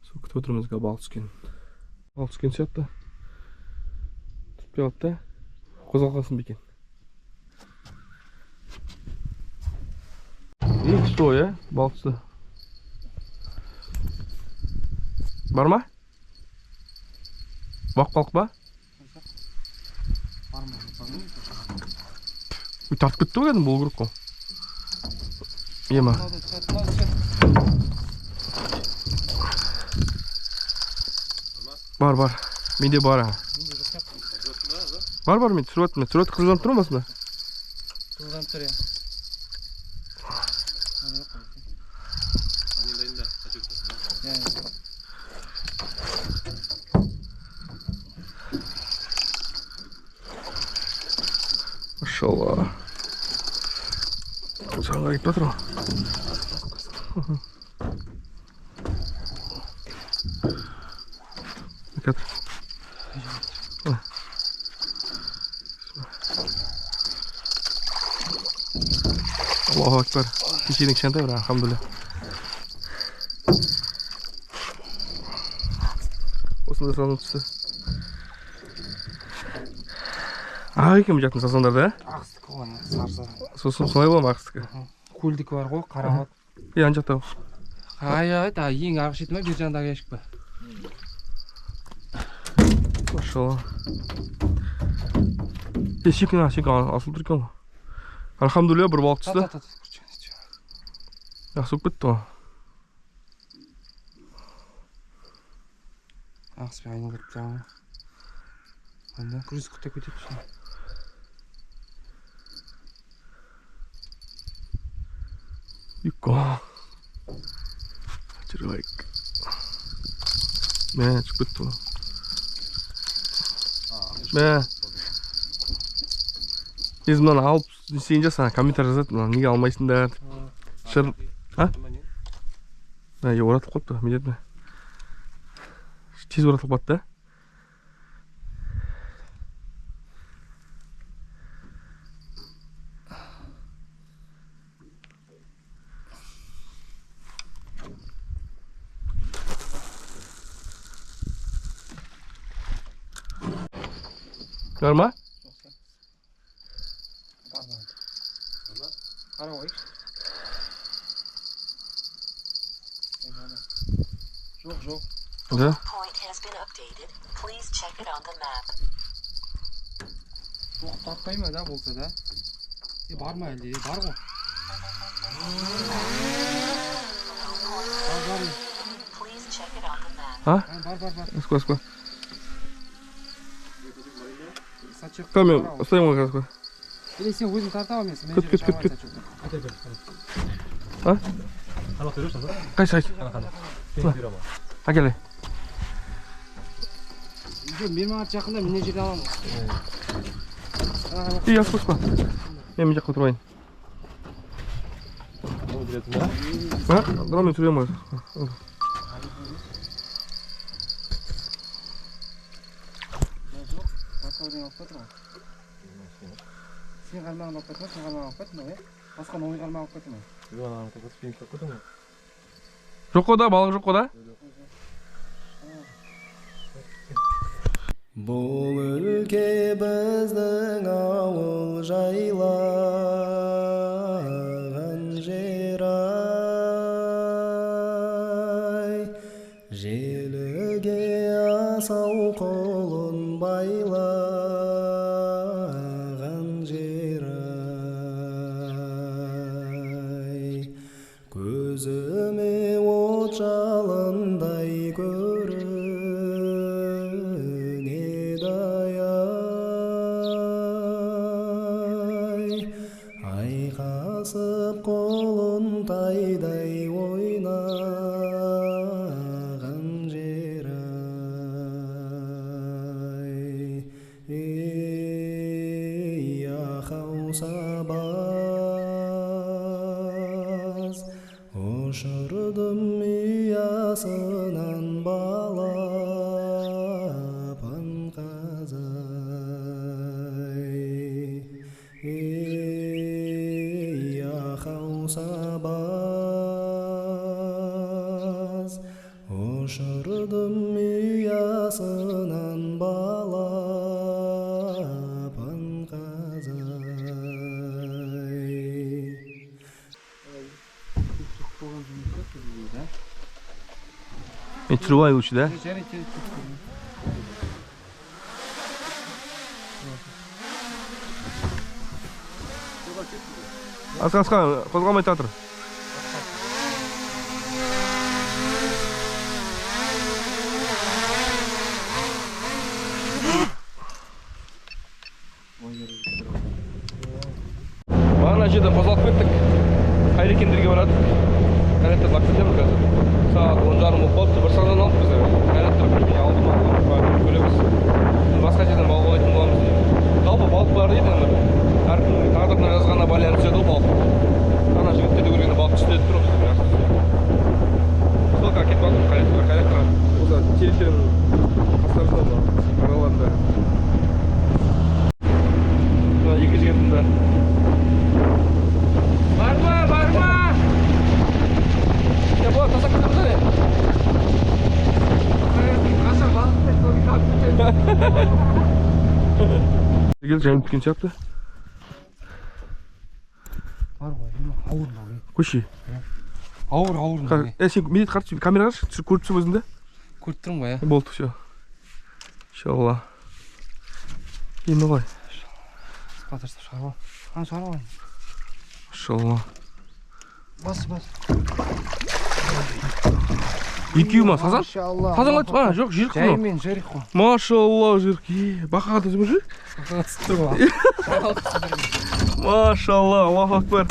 A: Сол күтіп отырмыз қазір балық түскен. Балық түскен сияқты. Түртпей қалды да. Қозғалғасын ба екен? Не түсті ғой, иә? Балық түсті. Бар ма? Бақ балық па?
B: Бар ма? Бар ма?
A: Ой, тартып кетті ғой кәдімгі, болу керек қой. Ема.
B: Мынау да түседі, мынау да түседі.
A: Бар, бар. Менде бар. А.
B: Менде жоқ сияқты.
A: Бар, бар, мен түсіріп жатырмын. Түсіріп жатыр, қызылданып тұр ма басында?
B: Қызылданып тұр, иә. Мынау жоқ қой. Иә, иә.
A: Машалла. Саған кетіп жатыр ғой. Қазір. Аллаху акбар. Кешеден кішкентай бірақ, алхамдулилля. Осындай сазан түсті. Ақ екен бұл жақтың сазандары да, ә?
B: Ақсыдікі ғой, ана сары сазан.
A: Сосын солай бола ма ақсыдікі?
B: Көлдікі бар ғой, қара балық.
A: Е, ана жақта.
B: Ай, ай, та ең арғы шеті ма, бер жағындағы ящик па?
A: Машалла. Е, сүйкін, сүйкін, асылып тұр екен ғой. Алхамдулилля, бір балық түсті.
B: Та, та, та,
A: Жақсы болып кетті ғой.
B: Ақсыпен айналдырып тастаған ғой. Анда груз құттай көтеріп түсті.
A: Юкко. Жүрайық. Мә, шығып кетті ғой. Мә. Негізі мынаны алып не істеген жас, ана комментарий жазады, мынаны неге алмайсыңдар деп. Шыр, а? Мә, е, оратылып қалыпты, міндетті. Тез оратылып қалды да. Бар ма?
B: Бар, бар. Қара қойшы. Жоқ, жоқ.
A: Да?
I: Point has been updated. Please check it on the map.
B: Жоқ, тартпай ма да болса да? Е, бар ма әлде? Е, бар ғой. Бар, бар.
I: Please check it on the map.
A: А?
B: А, бар, бар, бар.
A: Асқы, асқы.
B: Сачок.
A: Кәм, мен ұстаймын ғой, асқы.
B: Или сен өзің тарта ал, мен сен
A: Күт, күт, күт, күт. А? Қайсы, қайсы? Әкеле.
B: Жоқ, мен маған жақында мына жерден аламын.
A: Ей, асқы, асқы. Мен мына жаққа отырайын. А? Дұрам, мен түсіремін ғой.
B: Жоқ, басқа бірдеңе алып кетір ғой. Сен қармағын алып кетме, сен қармағын алып кетме, иә? Басқа ой қармақ алып кетме.
A: Жоқ қой да, балық жоқ қой да?
J: Бұл өлке біздің ауыл жайлаған жер ай. Желіге асау құлын байлаған жер ай. Көзіме от жалындай көрінеді ай. Айқасып құлын тайдай ойнаған жер ай. Ей, ахау сабаз, ұшырдым ұясынан балапан қазай. Ей, ахау сабаз, ұшырдым ұясынан балапан қазай.
H: болған жұмыс сияқты бізде, да?
A: Мен түсіріп алайын лучше, да?
H: Жарайды, жарайды.
A: Асқа, асқа, қозғалмай тұр. Бағана жерде қозғалып кеттік. Қайрекендерге барадық. Қайраттарды алып кетеміз қазір. Сағат 10:30 болып қалыпты. Бір сағаттан алып бізді. Қайраттар бірдеңе алды ма, көреміз. Басқа жерден балық аулайтын боламыз. Жалпы балық бар дейді ана. Әркімнің тағдырына жазғанына байланысты түседі ғой балық. Ана жігіттерді көргенде балық түсті деп тұр ғой бізде. Сол кетіп жатырмыз Қайраттарға, Қайратқа. Осы теректердің қастарында мына араларында. Мына екі жігіттің де. Барма, барма! Я болады, тастап кетеміз әне.
H: Қашан балық сол қалып кетеді.
A: Келді, жайылып кеткен сияқты.
H: Бар ғой, ауыр мынау.
A: Қойшы.
H: Ауыр, ауыр мынау.
A: Сен медет қаршы, камера қаршы, көріп тұрсың өзіңді?
H: Көріп тұрмын ғой, иә.
A: Болды, все. Иншалла. Енді қалай?
H: Батырсып шығарып ал. Ана шығарып алайын.
A: Иншалла.
H: Бас, бас.
A: Екеуі ма, сазан?
H: Машалла.
A: Сазан қалай? А, жоқ, жүйрік қой.
H: Жаймен жүйрік қой.
A: Машалла, жүйрік. Бақаға түсіп жүр?
H: Бақаға түсіп тұр ғой.
A: Машалла, Аллаху акбар.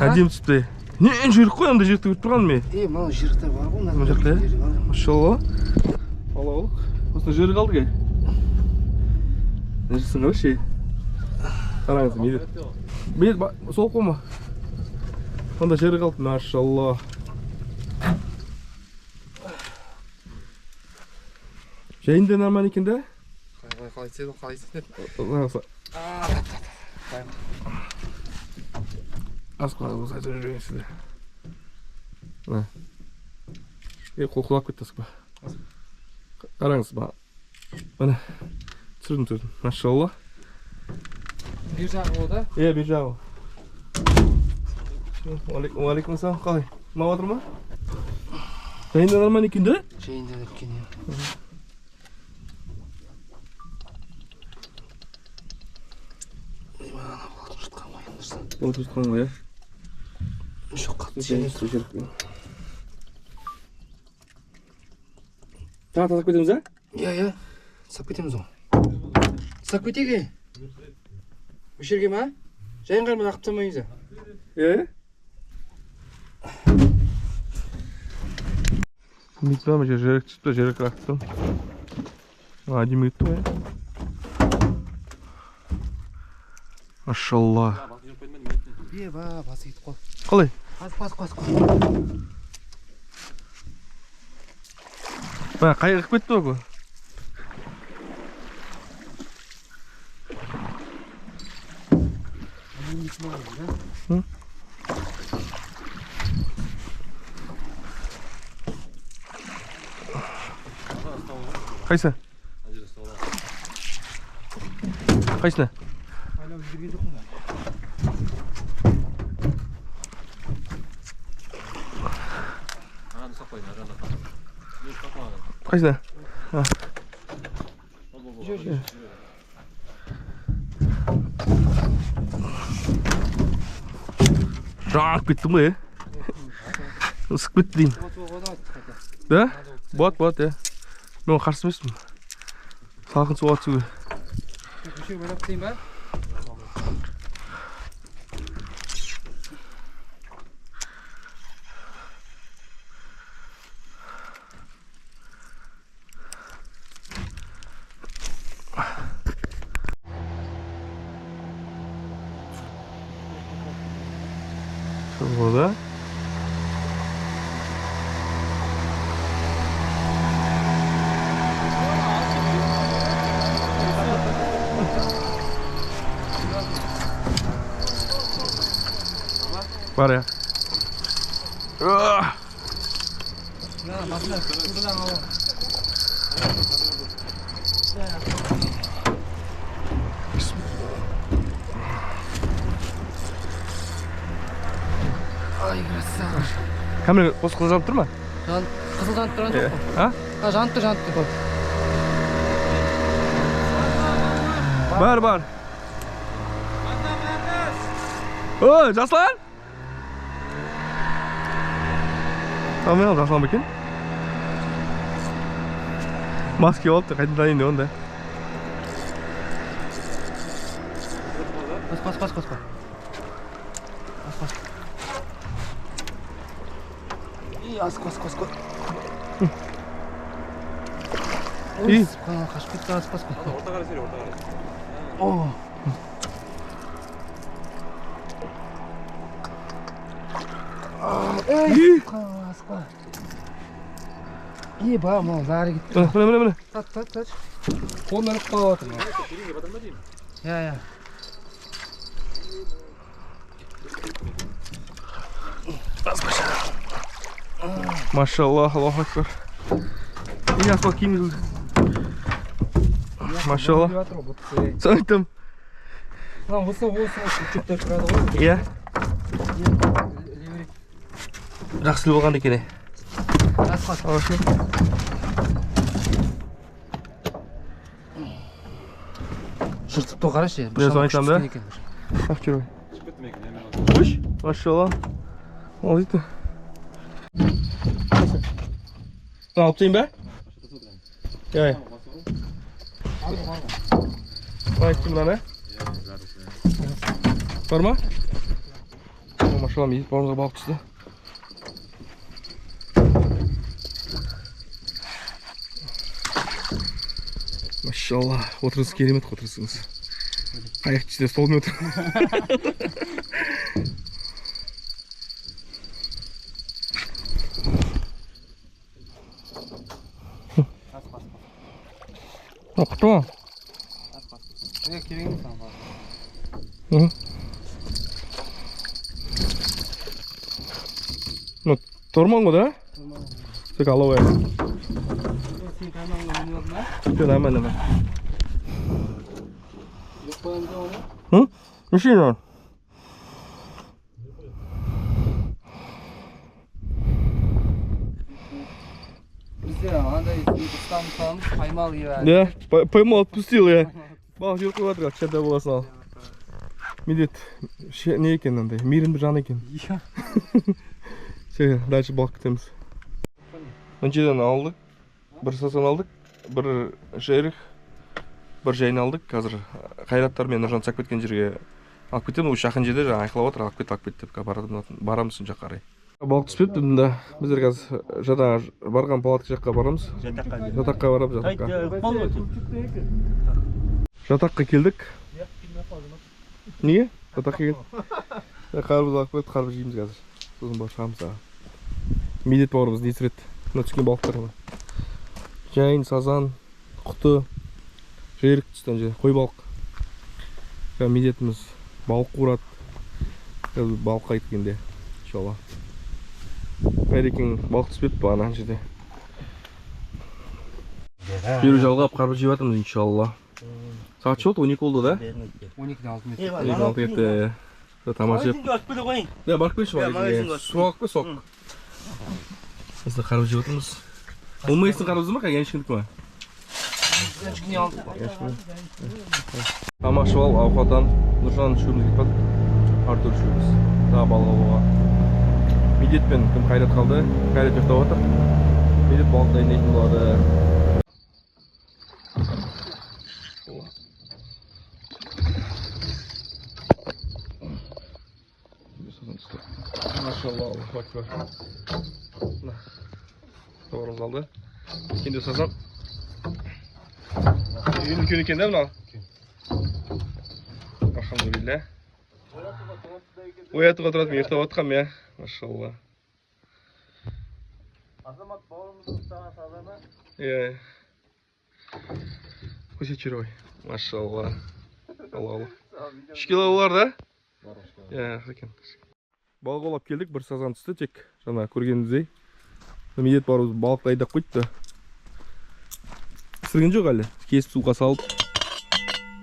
A: Әдемі түсіпті. Не, жүйрік қой, анда жүйрікті көріп тұрғаным мен.
H: Мынау жүйріктер бар ғой,
A: мына жақта, иә? Машалла. Ала алдық. Осында жүйрік алдық, е. Мына жерсін қарашы, Қараңыз, медет. Медет, сол қол ма? Онда жері қалды, машалла. Жайында нормально екен да?
H: Қалай, қалай түседі, қалай түседі.
A: Аз қалай болса айтып жүрген сіздер. Қол құлап кетті асықпа. Қараңыз, міне, түсірдім, түсірдім. Машалла.
H: Бер жағы ол да?
A: Иә, бер жағы. Уалейкум ассалам, қалай? Ұнап жатыр ма? Жайында нормально екен да?
H: Жайында екен, иә. Балықтың жұтқан ғой, енді.
A: Балықтың жұтқан ғой, иә?
H: Жоқ, қатты
A: жемейді. Тағы тастап кетеміз, ә?
H: Иә, иә. Тастап кетеміз ғой. Тастап кетейік, е? Осы жерге ма? Жайын қарман ағып тастамаймыз, ә?
A: Е? Білмейтін ма, жерек түсіпті, жерек лақтым. Әдемі кетті ғой. Машалла.
H: Е, ба, басы кетіп қалды.
A: Қалай?
H: Бас, бас, бас.
A: Мына қайғырып кетті ғой. Қайсы? Қайсына?
H: Байлап жіберген жоқпын ба?
A: Қайсына? Жанып кеттім ғой, е? Ысып кетті деймін. Да? Болады, болады, иә. Мен оған қарсы емеспін. Салқын суға түсуге.
H: Көшеге байлап тастайын ба?
A: Болды. Бар я.
H: Ай, красава.
A: Камера осы қызыл жанып тұр ма?
H: Қызыл жанып тұрған жоқ қой.
A: А?
H: А, жанып тұр, жанып тұр.
A: Бар, бар. Ой, Жаслан! Танымай қалдым, Жаслан ба екен? Маска киіп алыпты, қайдан таниын деп онда.
H: Қос, қос, қос, қос, қос. Қос, қос. И, ас, қос, қос, қос.
A: И.
H: Қашып кетті, ас, қос, қос.
B: Орта қарай сөйле, орта қарай.
H: О. Ей, асқа. Е, ба, мынау зары кетті.
A: Міне, міне, міне.
H: Тат, тат, тат. Қолын іліп қалып отыр. Иә, иә.
A: Машаллах, Аллаху акбар. И асқа киім. Машаллах. Соны айттым.
H: Мынау осы көктеп тұрады ғой.
A: Иә. Жақсы болған екен.
H: Асқа. Жыртып то қарашы.
A: Мен соны айтамын да. Ақ жүр. Үш, машалла. Ол дейді. Алып тастайын ба? Иә. Айттым мынаны. Бар ма? Машалла, медет бауырымызға балық түсті. Машалла, отырысы керемет отырысыңыз. Қайық ішінде столмен отыр. Құтты ма?
H: Керек емес ана.
A: Ну, торман ғой да? Тек ала қояйын.
H: Сен карманға мініп алдың ба?
A: Жоқ, нормально, нормально.
H: Жоқ қоямыз ба оны?
A: Неше миллион?
H: Бізде андай ұстам саламыз, поймал я.
A: Да, поймал, отпустил я. Балық жеп қойып жатыр, кішкентай боласың ал. Медет, не екен андай, мейірімді жан екен.
H: Иә.
A: Все, дальше балық күтеміз. Мыншеден алдық, бір сасан алдық, бір жеріх, бір жайын алдық. Қазір Қайраттар мен Нұржан түсіп кеткен жерге алып кетемін. Осы жақын жерде жаңа айқайлап отыр, алып кет, алып кет деп барамыз сол жаққа қарай. Балық түспепті мында. Біздер қазір жаңа барған палатка жаққа барамыз. Жатаққа барамыз, жатаққа. Жатаққа келдік. Неге? Жатаққа келдік. Қарбыз алып келдік, қарбыз жейміз қазір. Сосын барып шығамыз тағы. Медет бауырымыз не түсіреді? Мына түскен балықтар мына. Жайын, сазан, құты, жерік түсті ана жерде, қой балық. Жаңа медетіміз балық қуырады. Қазір балыққа кеткенде, иншалла. Қайрекең балық түспепті бағана ана жерде. Бері жалғап қарбыз жеп жатырмыз иншалла. Сағат ше болды? 12 болды да?
H: 12-ден 6 минут.
A: 12-ден 6 кетті. Тамақ жеп. Да, барып келші магазинге. Су алып кел, сок. Біз де қарбыз жеп отырмыз. Болмайсың қарбызы ма, яншкінікі ма?
H: Яншкіні алдық.
A: Тамақ ішіп алып, ауқаттанып, Нұржан үшеуміз кетіп қалдық. Артур үшеуміз. Тағы балық алуға. Медет пен кім Қайрат қалды. Қайрат ұйықтап отыр. Медет балық дайындайтын болады. Машалла, Аллаху акбар. Тауарымыз алды. Енді сазан. Үлкен екен да мынау? Алхамдулилля. Оятуға тұрады, мен ұйықтап отқанмын, иә. Машалла.
G: Азамат бауырымыздың ұстаған сазаны.
A: Иә. Көрсетші жүр ғой. Машалла. Алла алла. 3 кило болар да? Иә, екен. Балық аулап келдік, бір сазан түсті тек, жаңа көргеніңіздей. Медет бауырымыз балықты айдап қойыпты. Пісірген жоқ әлі. Кесіп суға салып,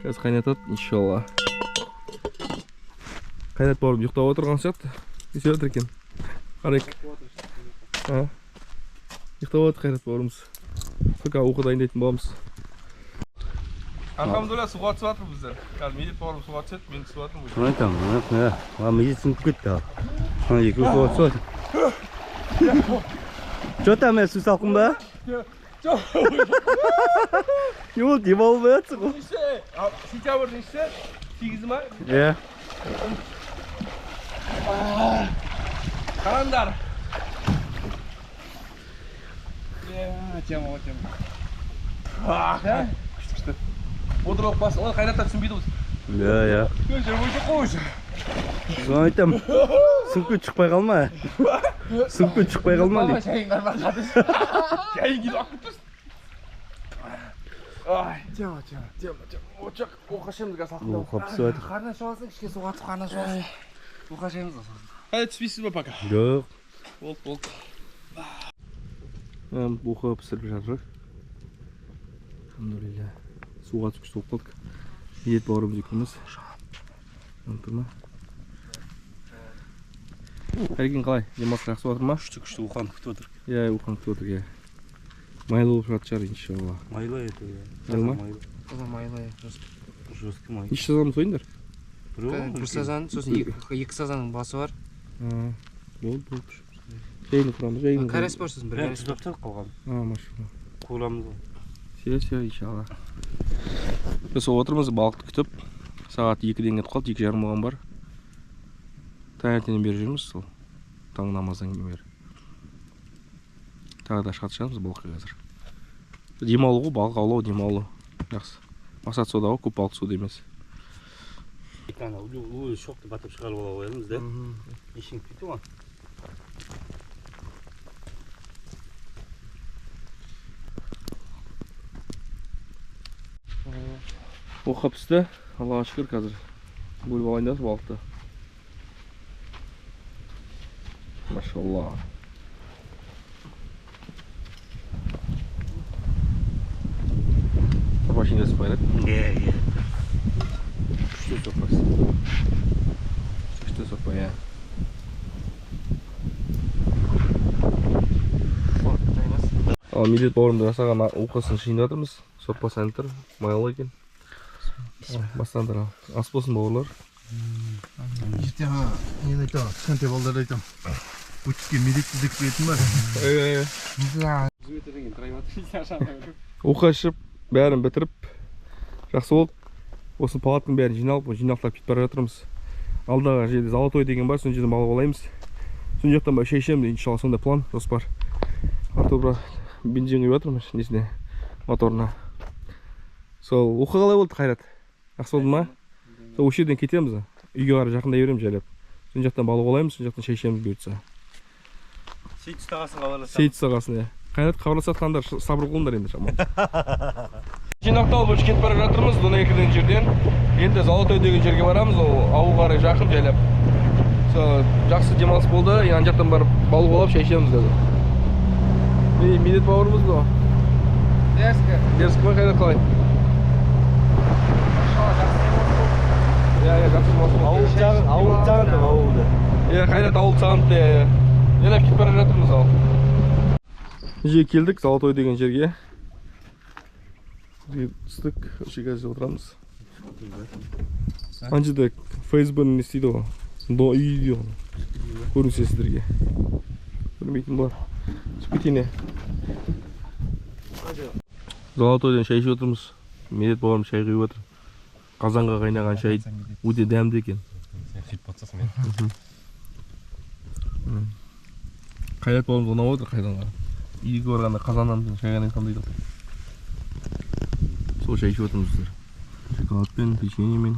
A: қазір қайнатады, иншалла. Қайнат бауырым ұйықтап отырған сияқты. Не істеп жатыр екен? Қарайық. Ұйықтап жатыр Қайрат бауырымыз. Пока уқы дайындайтын боламыз. Альхамдулилля, суға түсіп жатыр біздер. Қазір Медет бауырым суға түседі, мен түсіп жатырмын.
D: Соны айтамын, мына Медет сынып кетті ал. Ана екеуі суға түсіп жатыр. Че там, су салқын ба?
A: Жоқ.
D: Не болды, демалмай жатсың ғой.
A: Сентябрьдің нешесі? 8-і ма?
D: Иә.
A: Қараңдар.
B: Тема, тема.
A: Күшті, күшті. Отырып бас, олар Қайратта түсінбейді ғой.
D: Иә, иә.
A: Жүрмейді ғой уже.
D: Соны айтамын. Сынып шықпай қалма. Сынып шықпай қалма дейді.
B: Шайын қармақ.
A: Жайын келіп алып кетпесін. Ай,
B: Тема, тема.
A: тема, тема. Очақ, уқа ішеміз қазір салқын.
D: Уқа пісіп жатыр.
B: Қарны ашып алсаң, кішкене суға түсіп қарны ашып алсаң. Уқа ішеміз ғой сосын.
A: Қайда түспейсіз ба пока?
D: Жоқ.
A: Болды, болды. Уқа пісіріп жатыр. Альхамдулилля. Суға түсіп күшті болып қалдық. Медет бауырымыз екеуміз. Ұмытыр ма? Әркен қалай? Демалыс жақсы болып жатыр ма?
C: Күшті, күшті, уқаны күтіп отыр.
A: Иә, уқаны күтіп отыр, иә. Майлы болып шығатын шығар, иншалла.
C: Майлы это, иә.
A: Майлы ма?
B: Таза майлы,
C: Жестко майлы.
A: Неше сазан сойдыңдар?
B: Бір сазан, сосын екі сазанның басы бар.
A: Болды, болды. Жайын құрамыз, жайын.
B: Карась бар сосын, бір
C: Бәрін
B: карась.
C: тұздап тастадық қалған.
A: Машалла.
C: Қуырамыз ғой.
A: Все, все, иншалла. Біз отырмыз, балықты күтіп. Сағат 2-ден кетіп қалды, 2:30 болған бар. Таңертеңнен бері жүрміз сол. Таң намаздан кейін бері. Тағы да шығатын шығармыз балыққа қазір. Демалу ғой, балық аулау, демалу. Жақсы. Мақсат сода ғой, көп балық суда емес.
C: Ана шоқты батып шығарып ала қоямыз да. Ішін кетті ғой.
A: Уқа пісті. Аллаға шүкір, қазір бөліп алайын да балықты. Машалла. Сорпа ішінде түсіп қайрат.
C: Иә, иә.
A: Күшті сорпасы. Күшті сорпа, иә. Ал Медет бауырымды жасаған уқасын ішейін деп жатырмыз. Сорпасы ән тұр, майлы екен. Бастаңдар ал. Ас болсын бауырлар.
G: Ертең нені айтамын, кішкентай балдарды айтамын. Өтіске Медетті іздеп келетін бар.
A: Уқа ішіп, бәрін бітіріп, жақсы болды. Осы палатканың бәрін жиналып, жинақтап кетіп бара жатырмыз. Алдағы жерде Золотой деген бар, сол жерден балық аулаймыз. Сол жақтан барып шай ішеміз, иншалла, сондай план, жоспар. Артур бензин құйып жатырмыз несіне, моторына. Сол уқа қалай болды, Қайрат? Жақсы болды ма? Сол осы жерден кетеміз, үйге қарай жақындай береміз жайлап. Сол жақтан балық аулаймыз, сол жақтан шай ішеміз бұйыртса.
C: Сейіт ұстағасын хабарласамын.
A: Сейіт ұстағасын, иә. Қайрат хабарласып жатқандар, сабыр қылыңдар енді шамалы. Жинақталып өтіп кетіп бара жатырмыз Донекер деген жерден. Енді Золотой деген жерге барамыз, ол ауылға қарай жақын жайлап. Сол жақсы демалыс болды. Енді ана жақтан барып балық аулап шай ішеміз қазір. Ей, Медет бауырымыз ғой.
B: Дерзко.
A: Дерзко ма, Қайрат қалай? Иә, иә, жақсы демалыс болды.
D: Ауыл жағын, ауыл жағын, ауылды.
A: Иә, Қайрат ауыл сағыныпты, иә, иә. Жайлап кетіп бара жатырмыз ал. Жерге келдік, Золотой деген жерге. Жерге түстік, осы жерге отырамыз. Ана жерде ФСБ-ні не істейді ғой? До үй дейді ғой. Көрінсе сіздерге. Көрмейтін болар. Түсіп кетейін, иә. Золотойдан шай ішіп отырмыз. Медет бауырым шай құйып отыр. Қазанға қайнаған шай өте дәмді екен.
F: Сен сөйтіп отырсың мен.
A: Қайрат бауырымыз ұнап отыр қайдан. Үйге барғанда қазаннан шай қайнатқан дейді. Сол шай ішіп отырмыз біздер. Шоколадпен, печеньемен.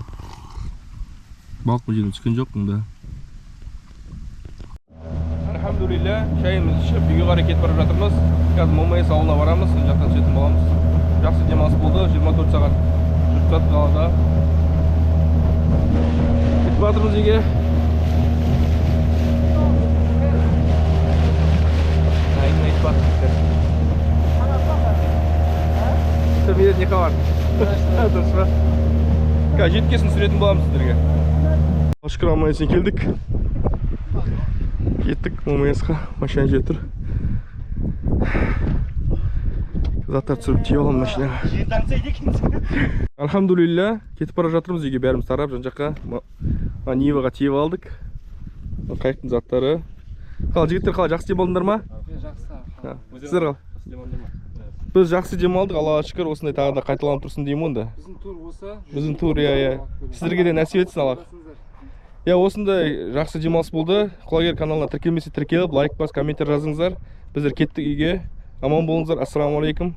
A: Балық бұл жерден түскен жоқ мұнда. Альхамдулилля, шайымызды ішіп үйге қарай кетіп бара жатырмыз. Қазір Момайс ауылына барамыз, сол жақтан түсетін боламыз. Жақсы демалыс болды, 24 сағат жүріп жатыр қалада. Кетіп жатырмыз үйге. Менен не хабар? Дұрыс па? Қазір жеткесін түсіретін боламыз сіздерге. Шүкір, аман есен келдік. Жеттік ММС-қа, машина жетіп тұр. Заттар түсіріп тиеп аламын машинаға.
C: Жерді аңсайды екенсің.
A: Альхамдулилля, кетіп бара жатырмыз үйге, бәріміз тарап жан жаққа. Ниваға тиеп алдық. Қайықтың заттары. Қалай, жігіттер, қалай, жақсы демалдыңдар ма?
H: Жақсы.
A: Сіздер қалай? Біз жақсы демалдық, Аллаға шүкір, осындай тағы да қайталанып тұрсын деймін онда.
H: Біздің тур осы.
A: Біздің тур, иә. Сіздерге де нәсіп етсін Аллах. Иә, осындай жақсы демалыс болды. Құлагер каналына тіркелмесе тіркеліп, лайк бас, комментарий жазыңыздар. Біздер кеттік үйге. Аман болыңыздар. Ассалаумағалейкум.